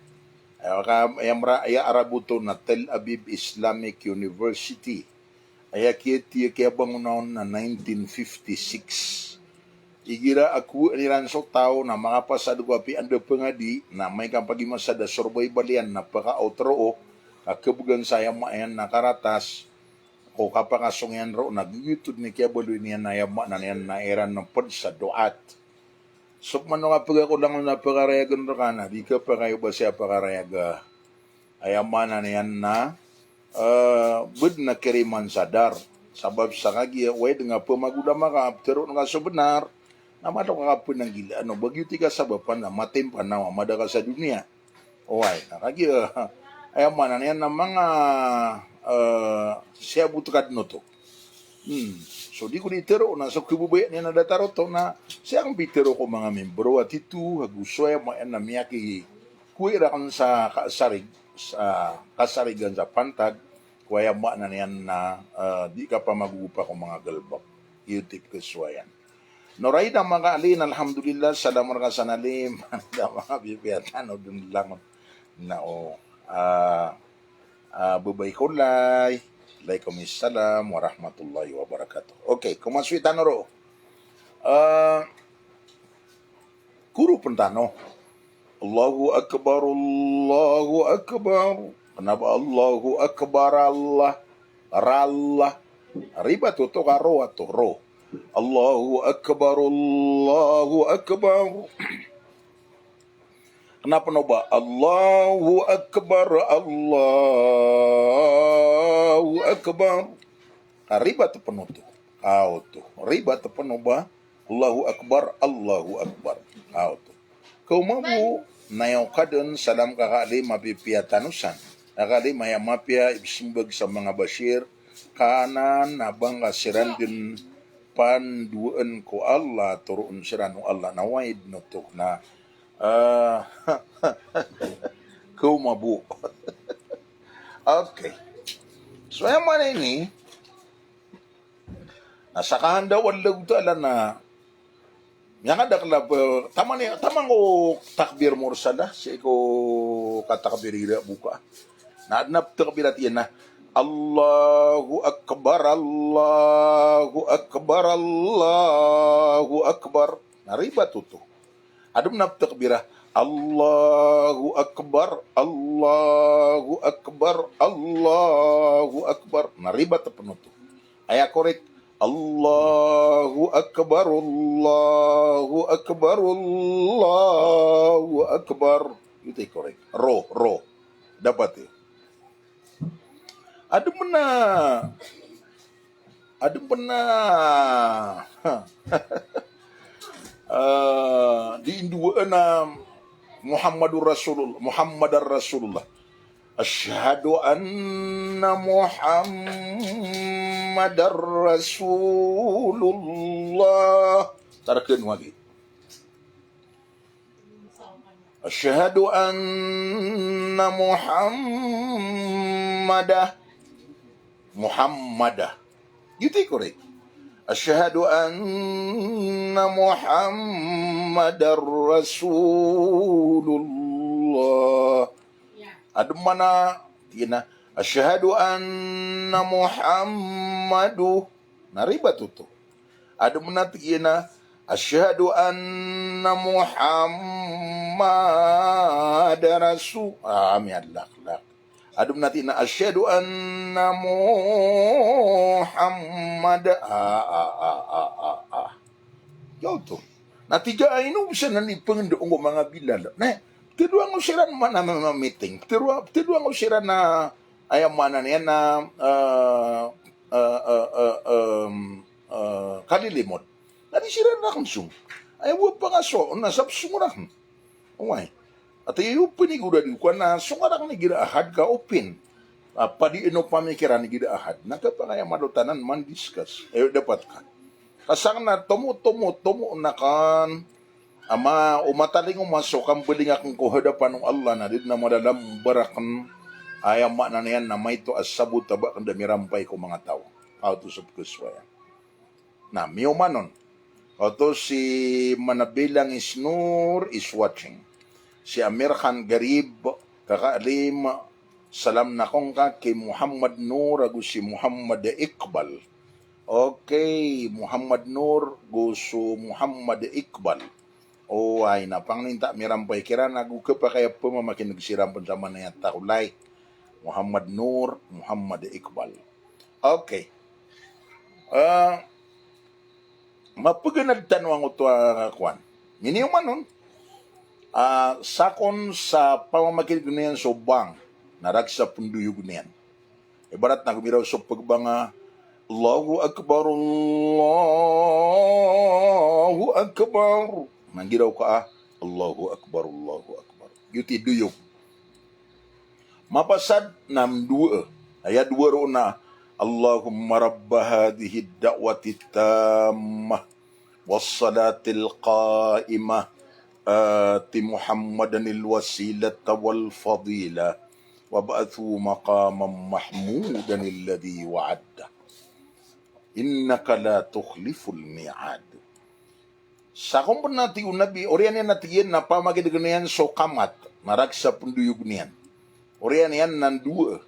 Aya ka, aya mra, aya Arab oto na Tel Aviv Islamic University. Aya kiyati, kiyabangon on na nineteen fifty-six. Igira a kowaan iran so taw na makapasad ko apiya anda pangadi, na amay ka pagimasad a survival iyan na pakaot roo, ka khabgan sa aya maana niyan na karatas, ko kapakasong iyan roo na giyoto dn i kiyabaloy niyan, aya maana niyan na iran pd sa duat. So pman o kapag ako langon a pakarayagn rka na di ka pakayo ba siya pakarayaga. Aya maana niyan na, eh, bd na kiriman sa dar. Sabap sa kagiya, wai dn nga pmagoda maka ptero nga so bnar. Na malo ka pnanggila, ano, ba giyoto i kasabapan na matimpan na mada ka sa doniya. Oway, na kagiya, aya maana niyan na manga, eh, siyabot ka dn oto. Hmm. So di ko di tero na so khababaya niyan a datar oto na siyang pitero ko manga membro a tito, ago so aya maana niyan na miyakikowa rakn sa kasarig, sa kasarigan sa pantag, ko aya maana niyan na, eh, di ka pamagogopa ko manga galbk. Iyo tip ko so ayan. Noraida Makalin, alhamdulillah, salam rka san alim. Da manga pipiya tano dn langon. Na o, ah, ah, babay ko lay. Alaikum salam warahmatullahi wabarakatuh. Okay, komasoy tano roo. Ah, koro pn tano. Allahu Akbar, Allahu Akbar. Kna ba Allahu Akbar, Allah, rallah. Ribat oto ka ro ato, ro. Allahu Akbar, Allahu Akbar. Kna pn o ba Allahu Akbar, Allahu Akbar. Ka ribat pn oto. Ka oto. Ribat pn o ba Allahu Akbar, Allahu Akbar. Aw to. Kaoma bo, na aya okadn, salam kaka Alim a pipiya tano san. Kaka Alim, aya mapiya i pzmbag sa manga Bashir, ka anan a ba ngka siran dn pandoan ko Allah, toroon siran o Allah, na wai dn oto na, ah, kaoma bo. Okay. So, aya maana ini, na sa kahanda o Allahu Ta'ala na miyakadakl a, taman i, taman ko takbir mursalah, sii ko katakbir igira boka. Na adn a takbirat iyan na, Allahu Akbar, Allahu Akbar, Allahu Akbar. Na ribat oto. Adn a takbira, Allahu Akbar, Allahu Akbar, Allahu Akbar. Na ribat pn oto. Aya korek, Allahu Akbar, Allahu Akbar, Allahu Akbar. Ito i korek. Ro, ro. Dapat iyo. Adn pn a, adn pn a, ah, di indowaan a Muhammadur Rasulullah, Muhammadar Rasulullah. Ashhadu anna Muhammadar Rasulullah. Tarkn wagi. Ashhadu anna Muhammada, Muhammada. Giyoto i korek. Ashhadu anna Muhammadar Rasulullah. Adn a maana, tig iyan a, ashhadu anna Muhammadu. Na ribat oto. Adn a maana, tig iyan a, ashhadu anna Muhammad Rasu-, ah, miyallaklak. Adn a maana, tig iyan a, ashhadu anna Muhammad. Ah, ah, ah, ah, ah, ah. Giyoto. Na tig a ino bs anan i pngndoon ko manga Bilal. Na, ptharoa ngka siran man a mama-meeting. Ptharoa, ptharoa ngka siran a, aya maana niyan na, eh, eh, eh, eh, em, eh, kalilimod. Na di siran rakn song. Aya bo a pangaso, na sabap song rakn. Oway. Ati iyo pn i gora di ko na song rakn igira ahad ka open. Ah, padi ino pamikiran igira ahad. Na kapakay a madotanan man discuss. Eh, dapat ka. Ka sakn na tomo, tomo, tomo na kan. Ama, o matalingoma so kambaling akn ko hadapan o Allah na di dn a madalambar akn. Aya maana niyan na maito a sabot a ba akn da mirampay ko manga taw. Aw to so pkhasowa iyan. Na, miyoman on. Oto si Manabilang is Nur is watching. Si Amir Khan Garib, Kaka Alim, salam na ko ngka ki Muhammad Nur ago si Muhammad Iqbal. Okay, Muhammad Nur go so Muhammad Iqbal. Oway, na pangnin ta mirampay kiran ago khapakay a pmamakin'g siran pn sa manaya ta ko like. Muhammad Nur, Muhammad Iqbal. Okay. Ah, mapaganad tano angkoto a kowan. Miniyoman on. Ah, sakon sa pamamakin'g niyan so bang, na rakhs a pndoyog niyan. Ibarat na gomiraw so pgbang a, Allahu Akbar, Allahu Akbar. Na giraw ka a, Allahu Akbar, Allahu Akbar. Giyoto i doyog. Mapasad na mdowa. Aya dowa roo na, Allahumma rabba hadhihi da'wati tammah, was salatil qa'imah, ati Muhammadanil wasilata wal fadilah, wab'athu maqaman mahmudan alladhi wa'adtah. Innaka la tukhliful mi'ad. Sakon pn a tig o Nabi, oriyan iyan a tig iyan na pamakin'g niyan so kamat, na rakhs a pndoyog niyan. Oriyan iyan na ndowa.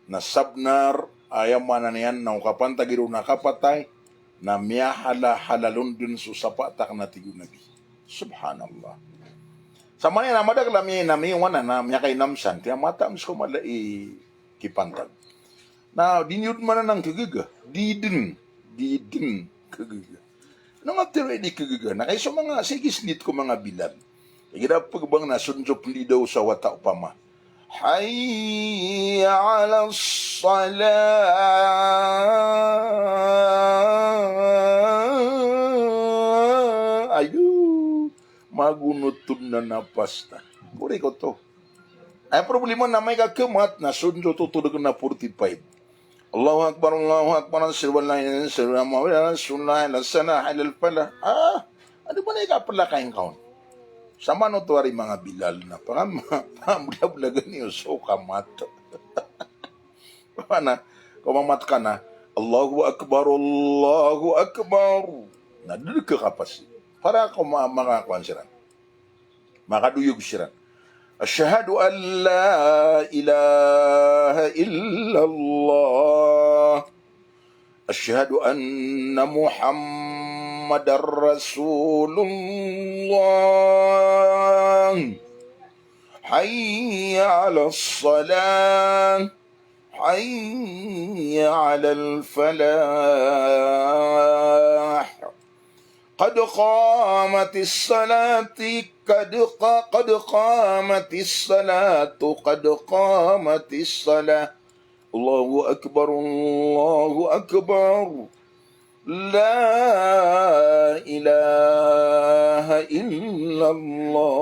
Na sabnar, aya maana niyan na o kapantagi ron na kapatay, na miyahala-halalon dn so sapaat akn a tig o Nabi. Subhanallah. Sa maana niyan na madakl a mi-, na miyoman a na miyakainam san, tiya mata msko mala i kipantag. Na di niyo dn maana nang kagaga. Di dn. Di dn kagaga. Ino nga tero i di kagaga. Na kay so manga, sige, snit ko manga Bilal. Igira pgbang na sonjo pn di daw sa wata opama. Hayya ala salah. Ayo. Magonot on na napas ta. Korek oto. Aya problema na amay ka kamat na sonjo totodg na forty-five. Allahu Akbar, Allahu Akbar, asyhadu an la ilaha illallah, asyhadu anna Muhammadan rasulullah, hayya ala salah, hayya ala falah. Ah, anda ba na ikaplakay ngka on? Samanoto ari manga Bilal na pangam-, pangamblagan iyo so kamat. Mana, ko mamat ka na, Allahu Akbar, Allahu Akbar. Na dn ka kapasi. Para ko ma-, makakowan siran. Makadoyog siran. Asyhadu an la ilaha illallah. Asyhadu anna Muhammadar Rasulullah. Hayya ala salah. Hayya ala falah. Qad qamatis salati, qad qa-, qad qamatis salatu, qad qamatis salah. Allahu Akbar, Allahu Akbar. La ilaha illallah.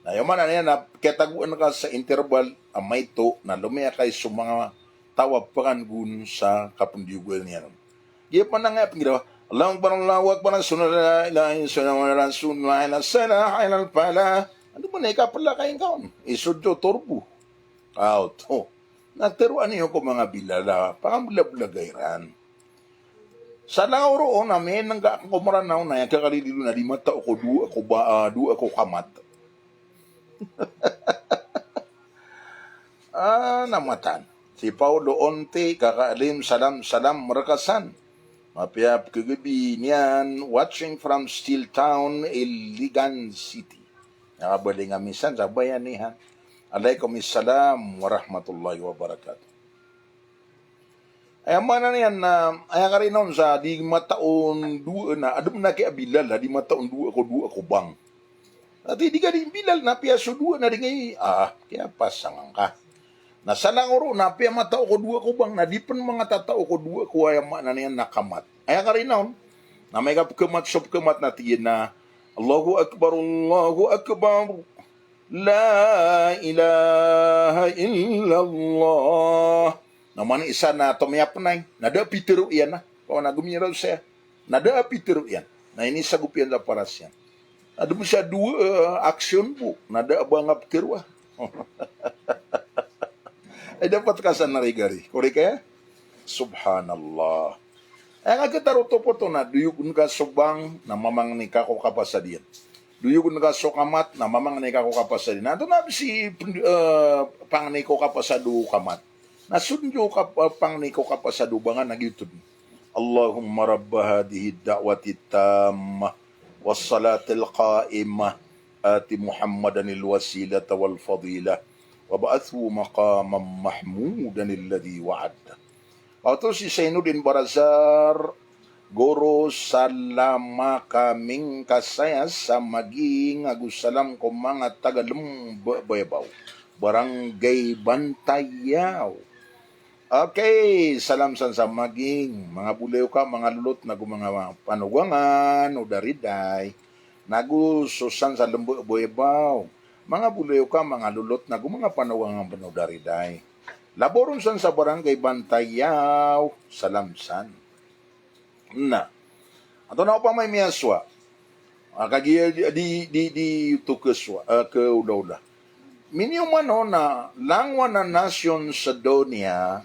Na aya maana niyan na kiyatagoan ka sa interval a maito na lomiyakay so manga taw a panganggon sa kapndiyogan iyan. Giya pn a ngaya pnggiraw, Allahu Akbar, Allahu Akbar, asyhadu an la ilaha illallah, asyhadu anna Muhammadan rasulullah, hayya ala salah, hayya ala falah. Anda ba na ikaplakay ngka on? Isodjo torbo. Aw, to. Na teroa niyo ko manga bilal a pakamblablaga iran. Sa langow roo na minengka ko Meranaw na aya kakalililo na di matao ko dowa ko ba, ah, dowa ko kamat. Ah, na matan. Si Paulo Onti, kaka Alim, salam, salam reka san. Mapiya pekegedi niyan, watching from Steel Town, Iligan City. Na kabaling ami san sa Bayanihan. Alaikum salam warahmatullahi wabarakatuh. Aya maana niyan na, aya karina on sa di matao on dowa na, adn a kiyabilal a di matao on dowa ko, dowa ko bang. Ati di ka di bilal na apiya so dowa na di ngkai, ah, kiyapasang angka. Na sa langow roo na apiya matao ko dowa ko bang, na di pen manga tatao ko dowa ko, aya maana niyan na kamat. Aya karina on, na amay ka pekamat so pekamat na tig iyan a, Allahu Akbar, Allahu Akbar. La ilaha illallah. Na mani isa na tomiyapenay, na da a pitero iyan na. Kawan a gomiraw saya. Na da a pitero iyan. Na inisagop iyan sa paras iyan. Adn bo sa dowa, eh, aksyon bo. Na da a ba nga pitero a. Ay, dapat ka sa narigari. Korek aya? Subhanallah. Aya nga ketaro topo to na doyog ngka so bang na mamangni ka ko kapasad iyan. Doyog ngka so kamat na mamangni ka ko kapasad iyan. Na antonaa bo si pen-, eh, pangni ko kapasad o kamat? Na so dn so kap-, eh, pangni ko kapasad o bang na giyoto dn. Allahumma rabba hadhihi da'wati tammah was salatil qa'imah, ati Muhammadanil wasilata wal fadilah, wab'athhu maqaman mahmudan alladhi wa'adtah. Oto si Zainuddin Barazar, goro, salama kami ngka saya sa maging ago salam ko manga taga Lembebayabaw, Barangay Bantayaw. Okay, salam san sa maging, manga bolayoka, manga lolot, nago manga panogangan o dariday. Nago so san sa Lembebayabaw, manga bolayoka, manga lolot, nago manga panogangan pen o dariday. Labaw ron san sa Barangay Bantayaw, salam san. Na antonaa opama i miyasowa? Ah, kagiya di, di, di, di oto kesowa, eh, keolaola. Miniyoman o na langowan a nasyon sa doniya,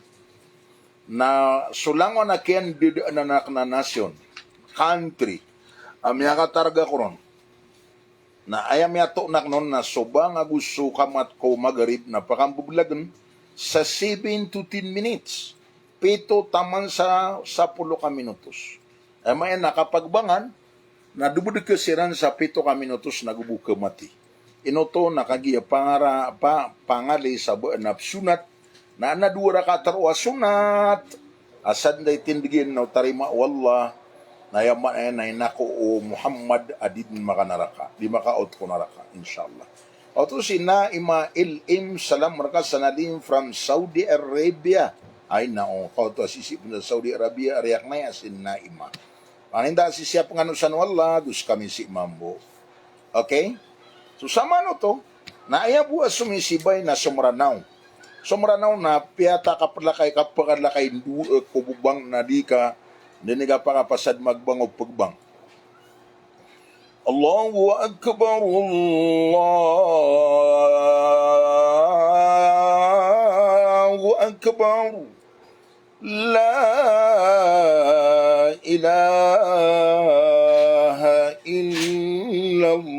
na so langowan a kiyandedaan aken a nasyon, country, a miyakatarga ko ron. Na aya miyatoon aken on na so bang ago so kamat ko Magrib na pakambebelagen sa seven to ten minutes. Pito taman sa sapolo ka minutos. Aya maana na kapagbangan, na dobedekes iran sa pito ka minutos nago bo kemati. Ino oto na kagiya pangara-, pa-, pangali sa ba na psonat, na adn a dowa rakaat roo a sonat a sadn da itindeg iyan na o tarima o Allah, na aya maana niyan na inako o Muhammad a di dn makanaraka, di makaot ko naraka, insha Allah. Oto si Naima L M, salam reka san Alim from Saudi Arabia. Ay, na o, kaoto a sisii pen sa Saudi Arabia, riyak na aya si Naima. Paninta sisii a penganosan o Allah, gus kami si mambo. Okay? So, samanoto, na aya bo a somisibay na so Meranaw. So Meranaw na piyata kapelakay, kapelakay ndo, eh, ko bobang na di ka, di ni ka pakapasad magbang o pegbang. Allahu Akbar, Allahu Akbar. La ilaha illallah.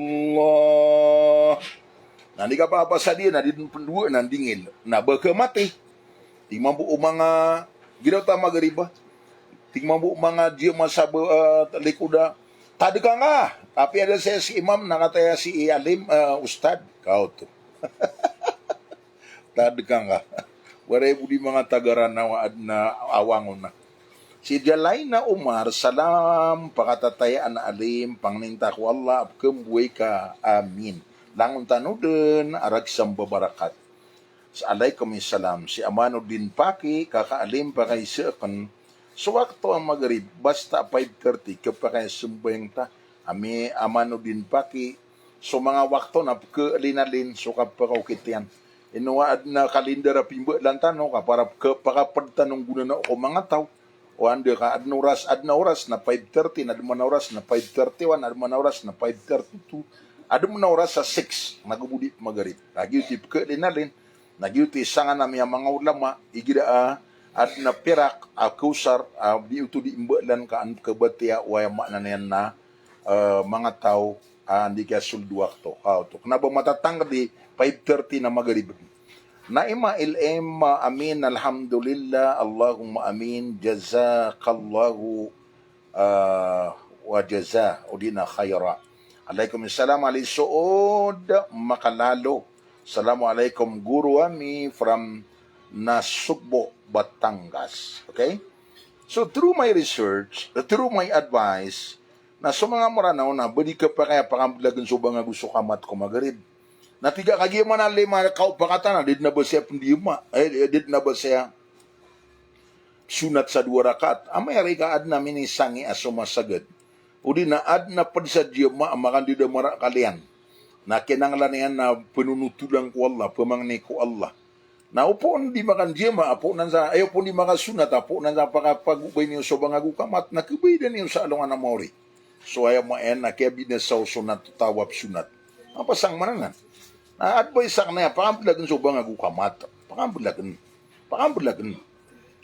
Na di ka pakapasad iyan, na di dn pen dowa, na dingil. Na ba kemati. Tig mambo o manga, giraw ta Magrib a. Tig mambo o manga di masa ba, eh, likoda. Tadka nga. Apiya da saya si imam, na kataya si Alim, eh, ustad. Kaoto. Tadka nga. Waray bo di manga taga Ranaw a adn a awang on na. Si Jalaina Omar, salam, pakatatayaan a Alim, pangnin ta ko Allah a pekembowai ka, amin. Langon tano den a ragsam babarakat. Sa alaikum salam, si Amanuddin Paki, kaka Alim, pakaiza aken so wakto a Magrib, basta five thirty, kepakaisambayang ta, ami Amanuddin Paki, so manga wakto na pekelinalin so kapakaokit iyan. Ino a adn a kalindar a pimbalan tano, ka para peke-, pakaped tano nggonanao ko manga taw. O anda ka adn a oras, adn a oras na five thirty, na adn man a oras na five thirty-one, adn man a oras na five thirty-two, adn man a oras a six, na go bo di Magrib. Lagid oto i pekelinalin. Na giyoto i sangan a miyamanga ulama, igira a adn a pirak a kawsar a di oto di mbaalan ka an kabatiya o aya maana niyan na, eh, manga taw a andi kiyasold wakto. Ah, oto. Kna ba matatangkd i five thirty na magrib. Naima il Aima, amin, alhamdulillah, Allahumma amin, jazakallahu, ah, wa jaza, odi na khaira. Alaikum salam, Ali Sood Makalalo. Assalamu alaikum, guro ami from Nasugbo, Batangas. Okay? So, through my research, through my advice, na so manga Mranaw na ba di khapakay a pakamblagan so bangag o so kamat ko magrib. Na tig a kagiya man a lima kaopakatan na di dn a ba saya pndiyama, eh, di dn a ba saya sunat sa dowa rakaat. Amay ari ka adn a minisangi a so masagad, odi na adn a pd sa diyama a makandidamara kaliyan. Na kinanglan iyan na pnonotolan ko Allah, pmangni ko Allah. Na opama di makandiyama, opama sa, eh, opama di makasunat, opama sa pakapagobay niyo so bangag o kamat, na khabaydan iyo sa alongan a maori. So aya maana na kiyabinasa o sunat o taw a psunat. Apa sangmanan? Na advice akn aya, pakamblagan so bangag o kamat. Pakamblagan. Pakamblagan.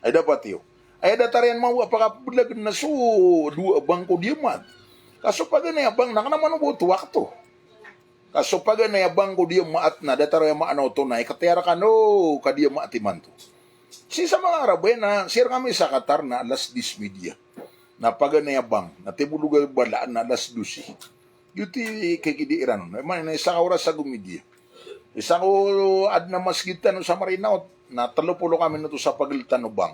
Ay dapat iyo. Ay datar iyan mawa pakamblagan na so dowa bang ko diyama. Ka so paganay a bang na kna man o ba oto wakto. Ka so paganay a bang ko diyama na datar aya maana oto na ikhtiyar kano ka diyama timanto. Sii sa manga Arab aya na sii rkami sa Qatar na alas diyes medya. Na paganay a bang, na tibolog a bala na alas dose. Giyoto i kikidi iran on. Aya maana na isa ka oras ago medya. Isa ko adn a masgit tano sa Marinaot, na tlo polo ka minutos a paglt tano bang.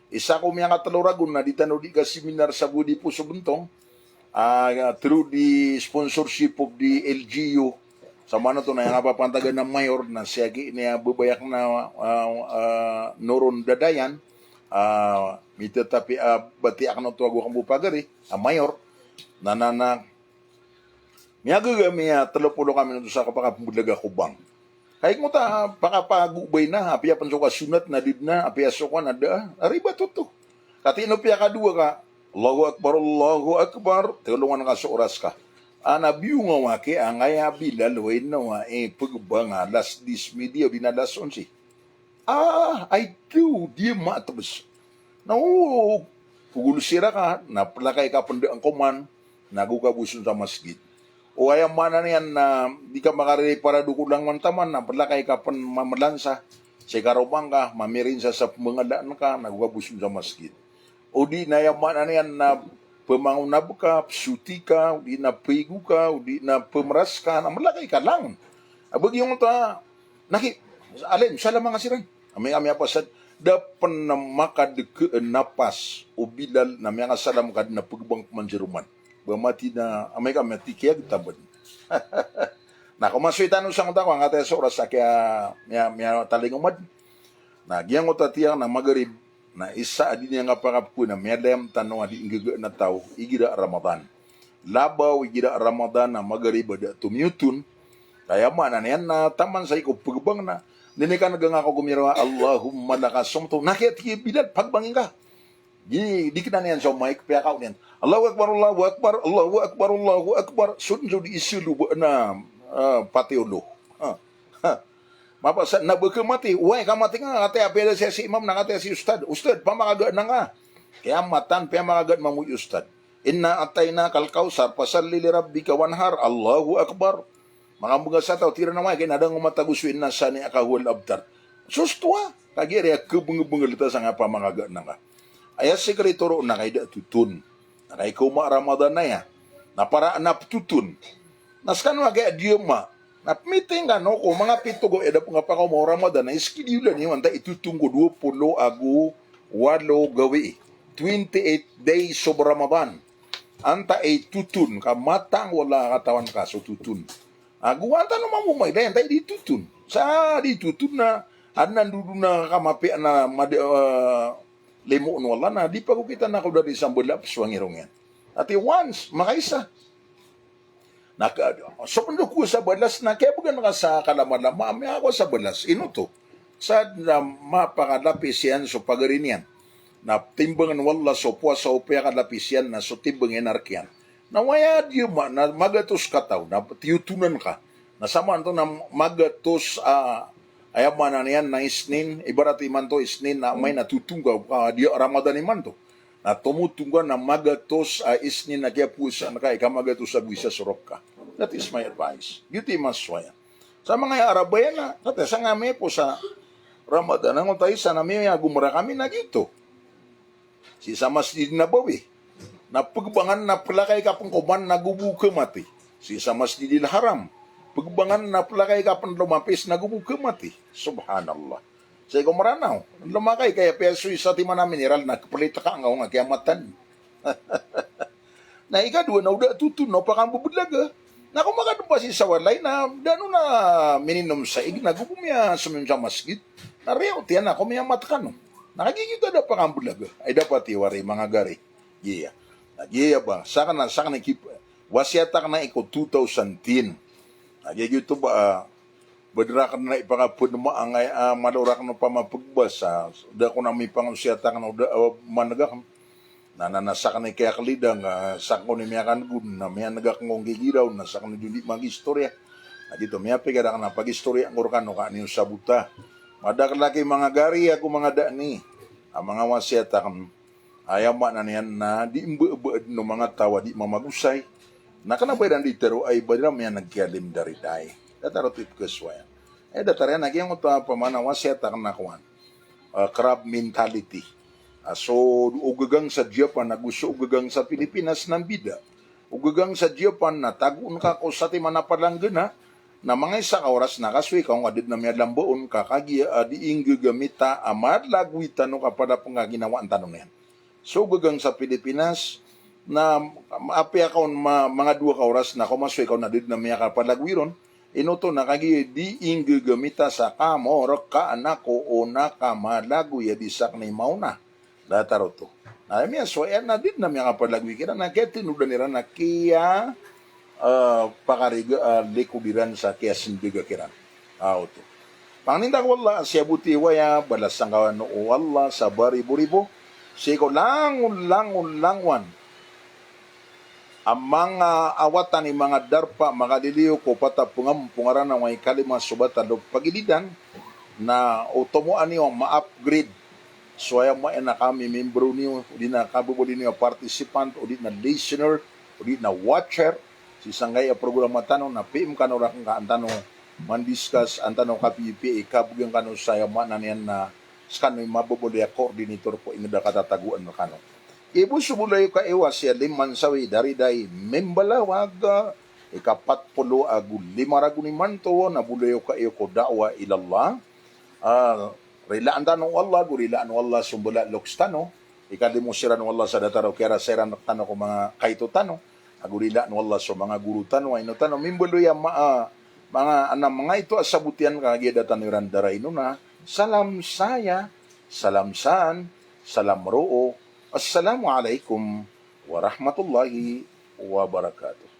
Isa ko miyakatlo ragon na di tano di kaseminar sa Budi Poso Bentong, ah, through the sponsorship of the L G U. Sa manoto na aya kapapantagan a mayor na siyagi niya babayakn a, ah, ah, Noron Dadayan, ah, mitatapi, ah, bati akn oto ago kambo pagari, ah, mayor. Na, na, na, miyagaga miya tlo polo ka minutos a kapakapmblag ako bang. Ka ikmota pakapagobay na, apiya pn so kasunat na di dn a, apiya so ka na da, a ribat oto. Ka tino piya kadowa ka, Allahu Akbar, Allahu Akbar, tolongan ka so oras ka. Ana biyong a waki, angkaya Bilal, way na wa, eh, pgbang a alas diyes medya, odi na alas onse. Ah, ay to, di matbs. Na o, pugol sira ka, na plakay ka pn da angkoman, na go ka bo son sa masgit. O aya maana niyan na di ka makariri para do ko langowan taman, na plakay ka pn mamlansa, sii karoma ngka, mamirinsa sa pmbangalaan ka, na go ka bo son sa masgit. Odi na aya maana niyan na pmangonab ka, psoti ka, odi na paigo ka, odi na pmras ka, na mlakay ka langon. A ba giyangkoto a, na ki, alim, salam nga siran. Amay ka miyapasad, da pn a makadk a napas o Bilal na miyakasalam ka dn a pgbang pman si roman. Ba mati na, amay ka mati kiyagtambn. Na ko masoy tano sangkoto a, ko angkataya so oras a kiya, miya, miyatalingoma dn. Na giyangkoto a tiyak na magrib, na isa a di niyan kapakapkon a miyalayam tano a di nggaga na taw igira Ramadan. Labaw igira Ramadan a magrib a da tomiyoton. Ka aya maana niyan na taman sa iko pgbang na, di niyan kangga ngka ko gomiraw a Allahumma laka sumtu. Na kiyatigi Bilal, pagbang ingka. Di, di kna niyan so mic, piyakaw niyan, Allahu Akbar, Allahu Akbar, Allahu Akbar, Allahu Akbar. Sod, sod di isolo ba na, ah, patiyolo. Ha. Ha. Mapasad na ba khamati, way, khamati nga, kataya apiya da saya si imam na kataya si ustad. Ustad, pamakagaan angka. Kiyamatan, piyamakagaan mambo i ustad. Inna a'tainakal kawthar, fasalli li rabbika wanhar. Allahu Akbar. Makambga sa taw, tig iran a, way, kna da ngka matago so inna shani'aka huwal abtar. Sostoa, kagiya aya khabngbngl ta sangkaya pamakagaan angka. Aya sikritoro na kay da toton. Na kay ko ma Ramadan aya. Na para na ptoton. Na skano a kay a diyama. Na pmiting kano ko manga pito gawii a da pn kapakaoma o Ramadan na iskidiyulan iyo antaa i toton ko dowa polo ago walo gawii. Twenty-eight days of Ramadan. Antaa i toton ka matang, wala katawan ka so toton. Ago antaa no mambo mailay antaa i di toton. Sa di toton na, adn a ndodon a kamapiya na mad-, eh, limo o Allah na di pagokitan ako da di sambala pso a ngirong iyan. Ati once, makaisa. Na ka, so pn da kowa sa balas na kiyabgan ka sa kalamalama, a miyakowa sa balas. Ino oto? Sa na mapakalapis iyan so pagari niyan. Na timbangn o Allah so powasa o piyakalapis iyan na so timbang iyan a rk iyan. Na waya diyama na magatos kataw, na tiyotonan ka. Na samanto na magatos a, Aya maana niyan na Isnin, ibarat imanto Isnin na amay na totongga, ah, di Ramadan imanto. Na tomotongga na magatos a Isnin a kiyapowasaan ka, ika magatos ago isa so rak'ah. That is my advice. Giyoto i masowa iyan. Sa manga aya Arab aya na, kati sangkami po sa Ramadan, angkoto a isa na miyagomarah kami na giyoto. Sii sa Masjid Nabawi. Na pegbangan na pelakay ka pen koman na go bo kemati. Sii sa Masjidil Haram. Pegbangan na pelakay ka pen lomapis na go bo kemati. Subhanallah. Sii ko Meranaw. Lomakay ka aya piyasoy sa timan a mineral na kepelit ka angkaw nga kiyamatan. Na ikadowa na o da toton na o pakambebelaga. Na ko makadempa sii sa walay na da no na mininom sa ig na go bo miyasominom sa masgit. Na riyaw tiyan na ko miyamat kano. Na kagiya giyoto a da pakambelaga. Ay dapat i wari manga gari. Giya. Na giya ba. Saken na, saken i kip-, wasiyat aken na iko two thousand ten. Na giya giyoto ba, ah, Ba di raken na ipakapen ma angay a malo raken o pamapegbasa, da ko na mipangosiyat aken o da a maneg aken. Na, na, na saken i kiyakelidang, ah, saken ko ni miyakanegod, na miyaneg aken ko nggigiraw, na saken i di magistoriya. Na giyoto, miyapikir aken a pagistoriya ngko rekano ka niyo sabota. Madakel aki manga gari ago manga da ni. A manga wasiyat aken. Aya maana niyan na di mbeebeen o manga taw a di mamagosay. Na kena ba iran di tero ay ba iran miyaneg ki alim daridai. Datar oto i pekesowa iyan. Eh, datar iyan a giyangkoto a pamana wasiyat aken a kowan. Ah, crab mentality. Ah, so, o gagang sa Japan ago so o gagang sa Pilipinas na mbida. O gagang sa Japan na tagoon ka ko satiman a palanggana, na manga isa ka oras na kasoy ka o nga di den a miyalambaon ka kagiya a di inggagamita a malagoy tano ka pada pengkaginawaan tano niyan. So gagang sa Pilipinas na apiya ka on ma-, manga dowa ka oras na ko masoy ka on a di den a miyakapalagoy ron, ino oto na kagiya di inggagamita sa kamorekaan ako o na kamalagoy a di saken i maona. Datar oto. Na miyasowa iyan na di den a miyakapalagoy kiran, na kiyatenodan iran a kiya, eh, pakariga, eh, likod iran sa kiyasendega kiran. Ah, oto. Pangninta ko Allah, siyaboti waya, balasan kano o Allah sa bariboribo. Sii ko langon, langon, langowan a manga awatan i manga darpa, makaliliyo ko pat a pengam-, pengaranaw a ikalima so bata lopag ilidan, na otomoan iyo a ma-upgrade. So aya maana na kamimembro niyo, o di na kabebaloy niyo a participant, o di na listener, o di na watcher, sii sangkai a programa tano, na PM kano raken ka an tano mandiscuss, an tano kapipiya i kabegan kano sa aya maana niyan na sekano i mabebaloy a coordinator ko inged a katatagoan rekano. Ibo so bolayoka iyo a si Alim Mansawi Daridai Mimbalawag, ikapat polo ago lima ragon imanto, na bolayoka iyo ko da'wah ilallah. Ah, rilaan tano o Allah, ago rilaan o Allah so mbala loks tano. Ikalimo siran o Allah sa datar o kiyarasay ran rektano ko manga kaito tano. Ago rilaan o Allah so manga goro tano, a ino tano mimbaloy a ma-, ah, manga, ana manga ito a sabot iyan ka kagiya da tano iran daraino na. Salam saya, salam san, salam roo. Assalamu alaikum warahmatullahi wabarakatuh.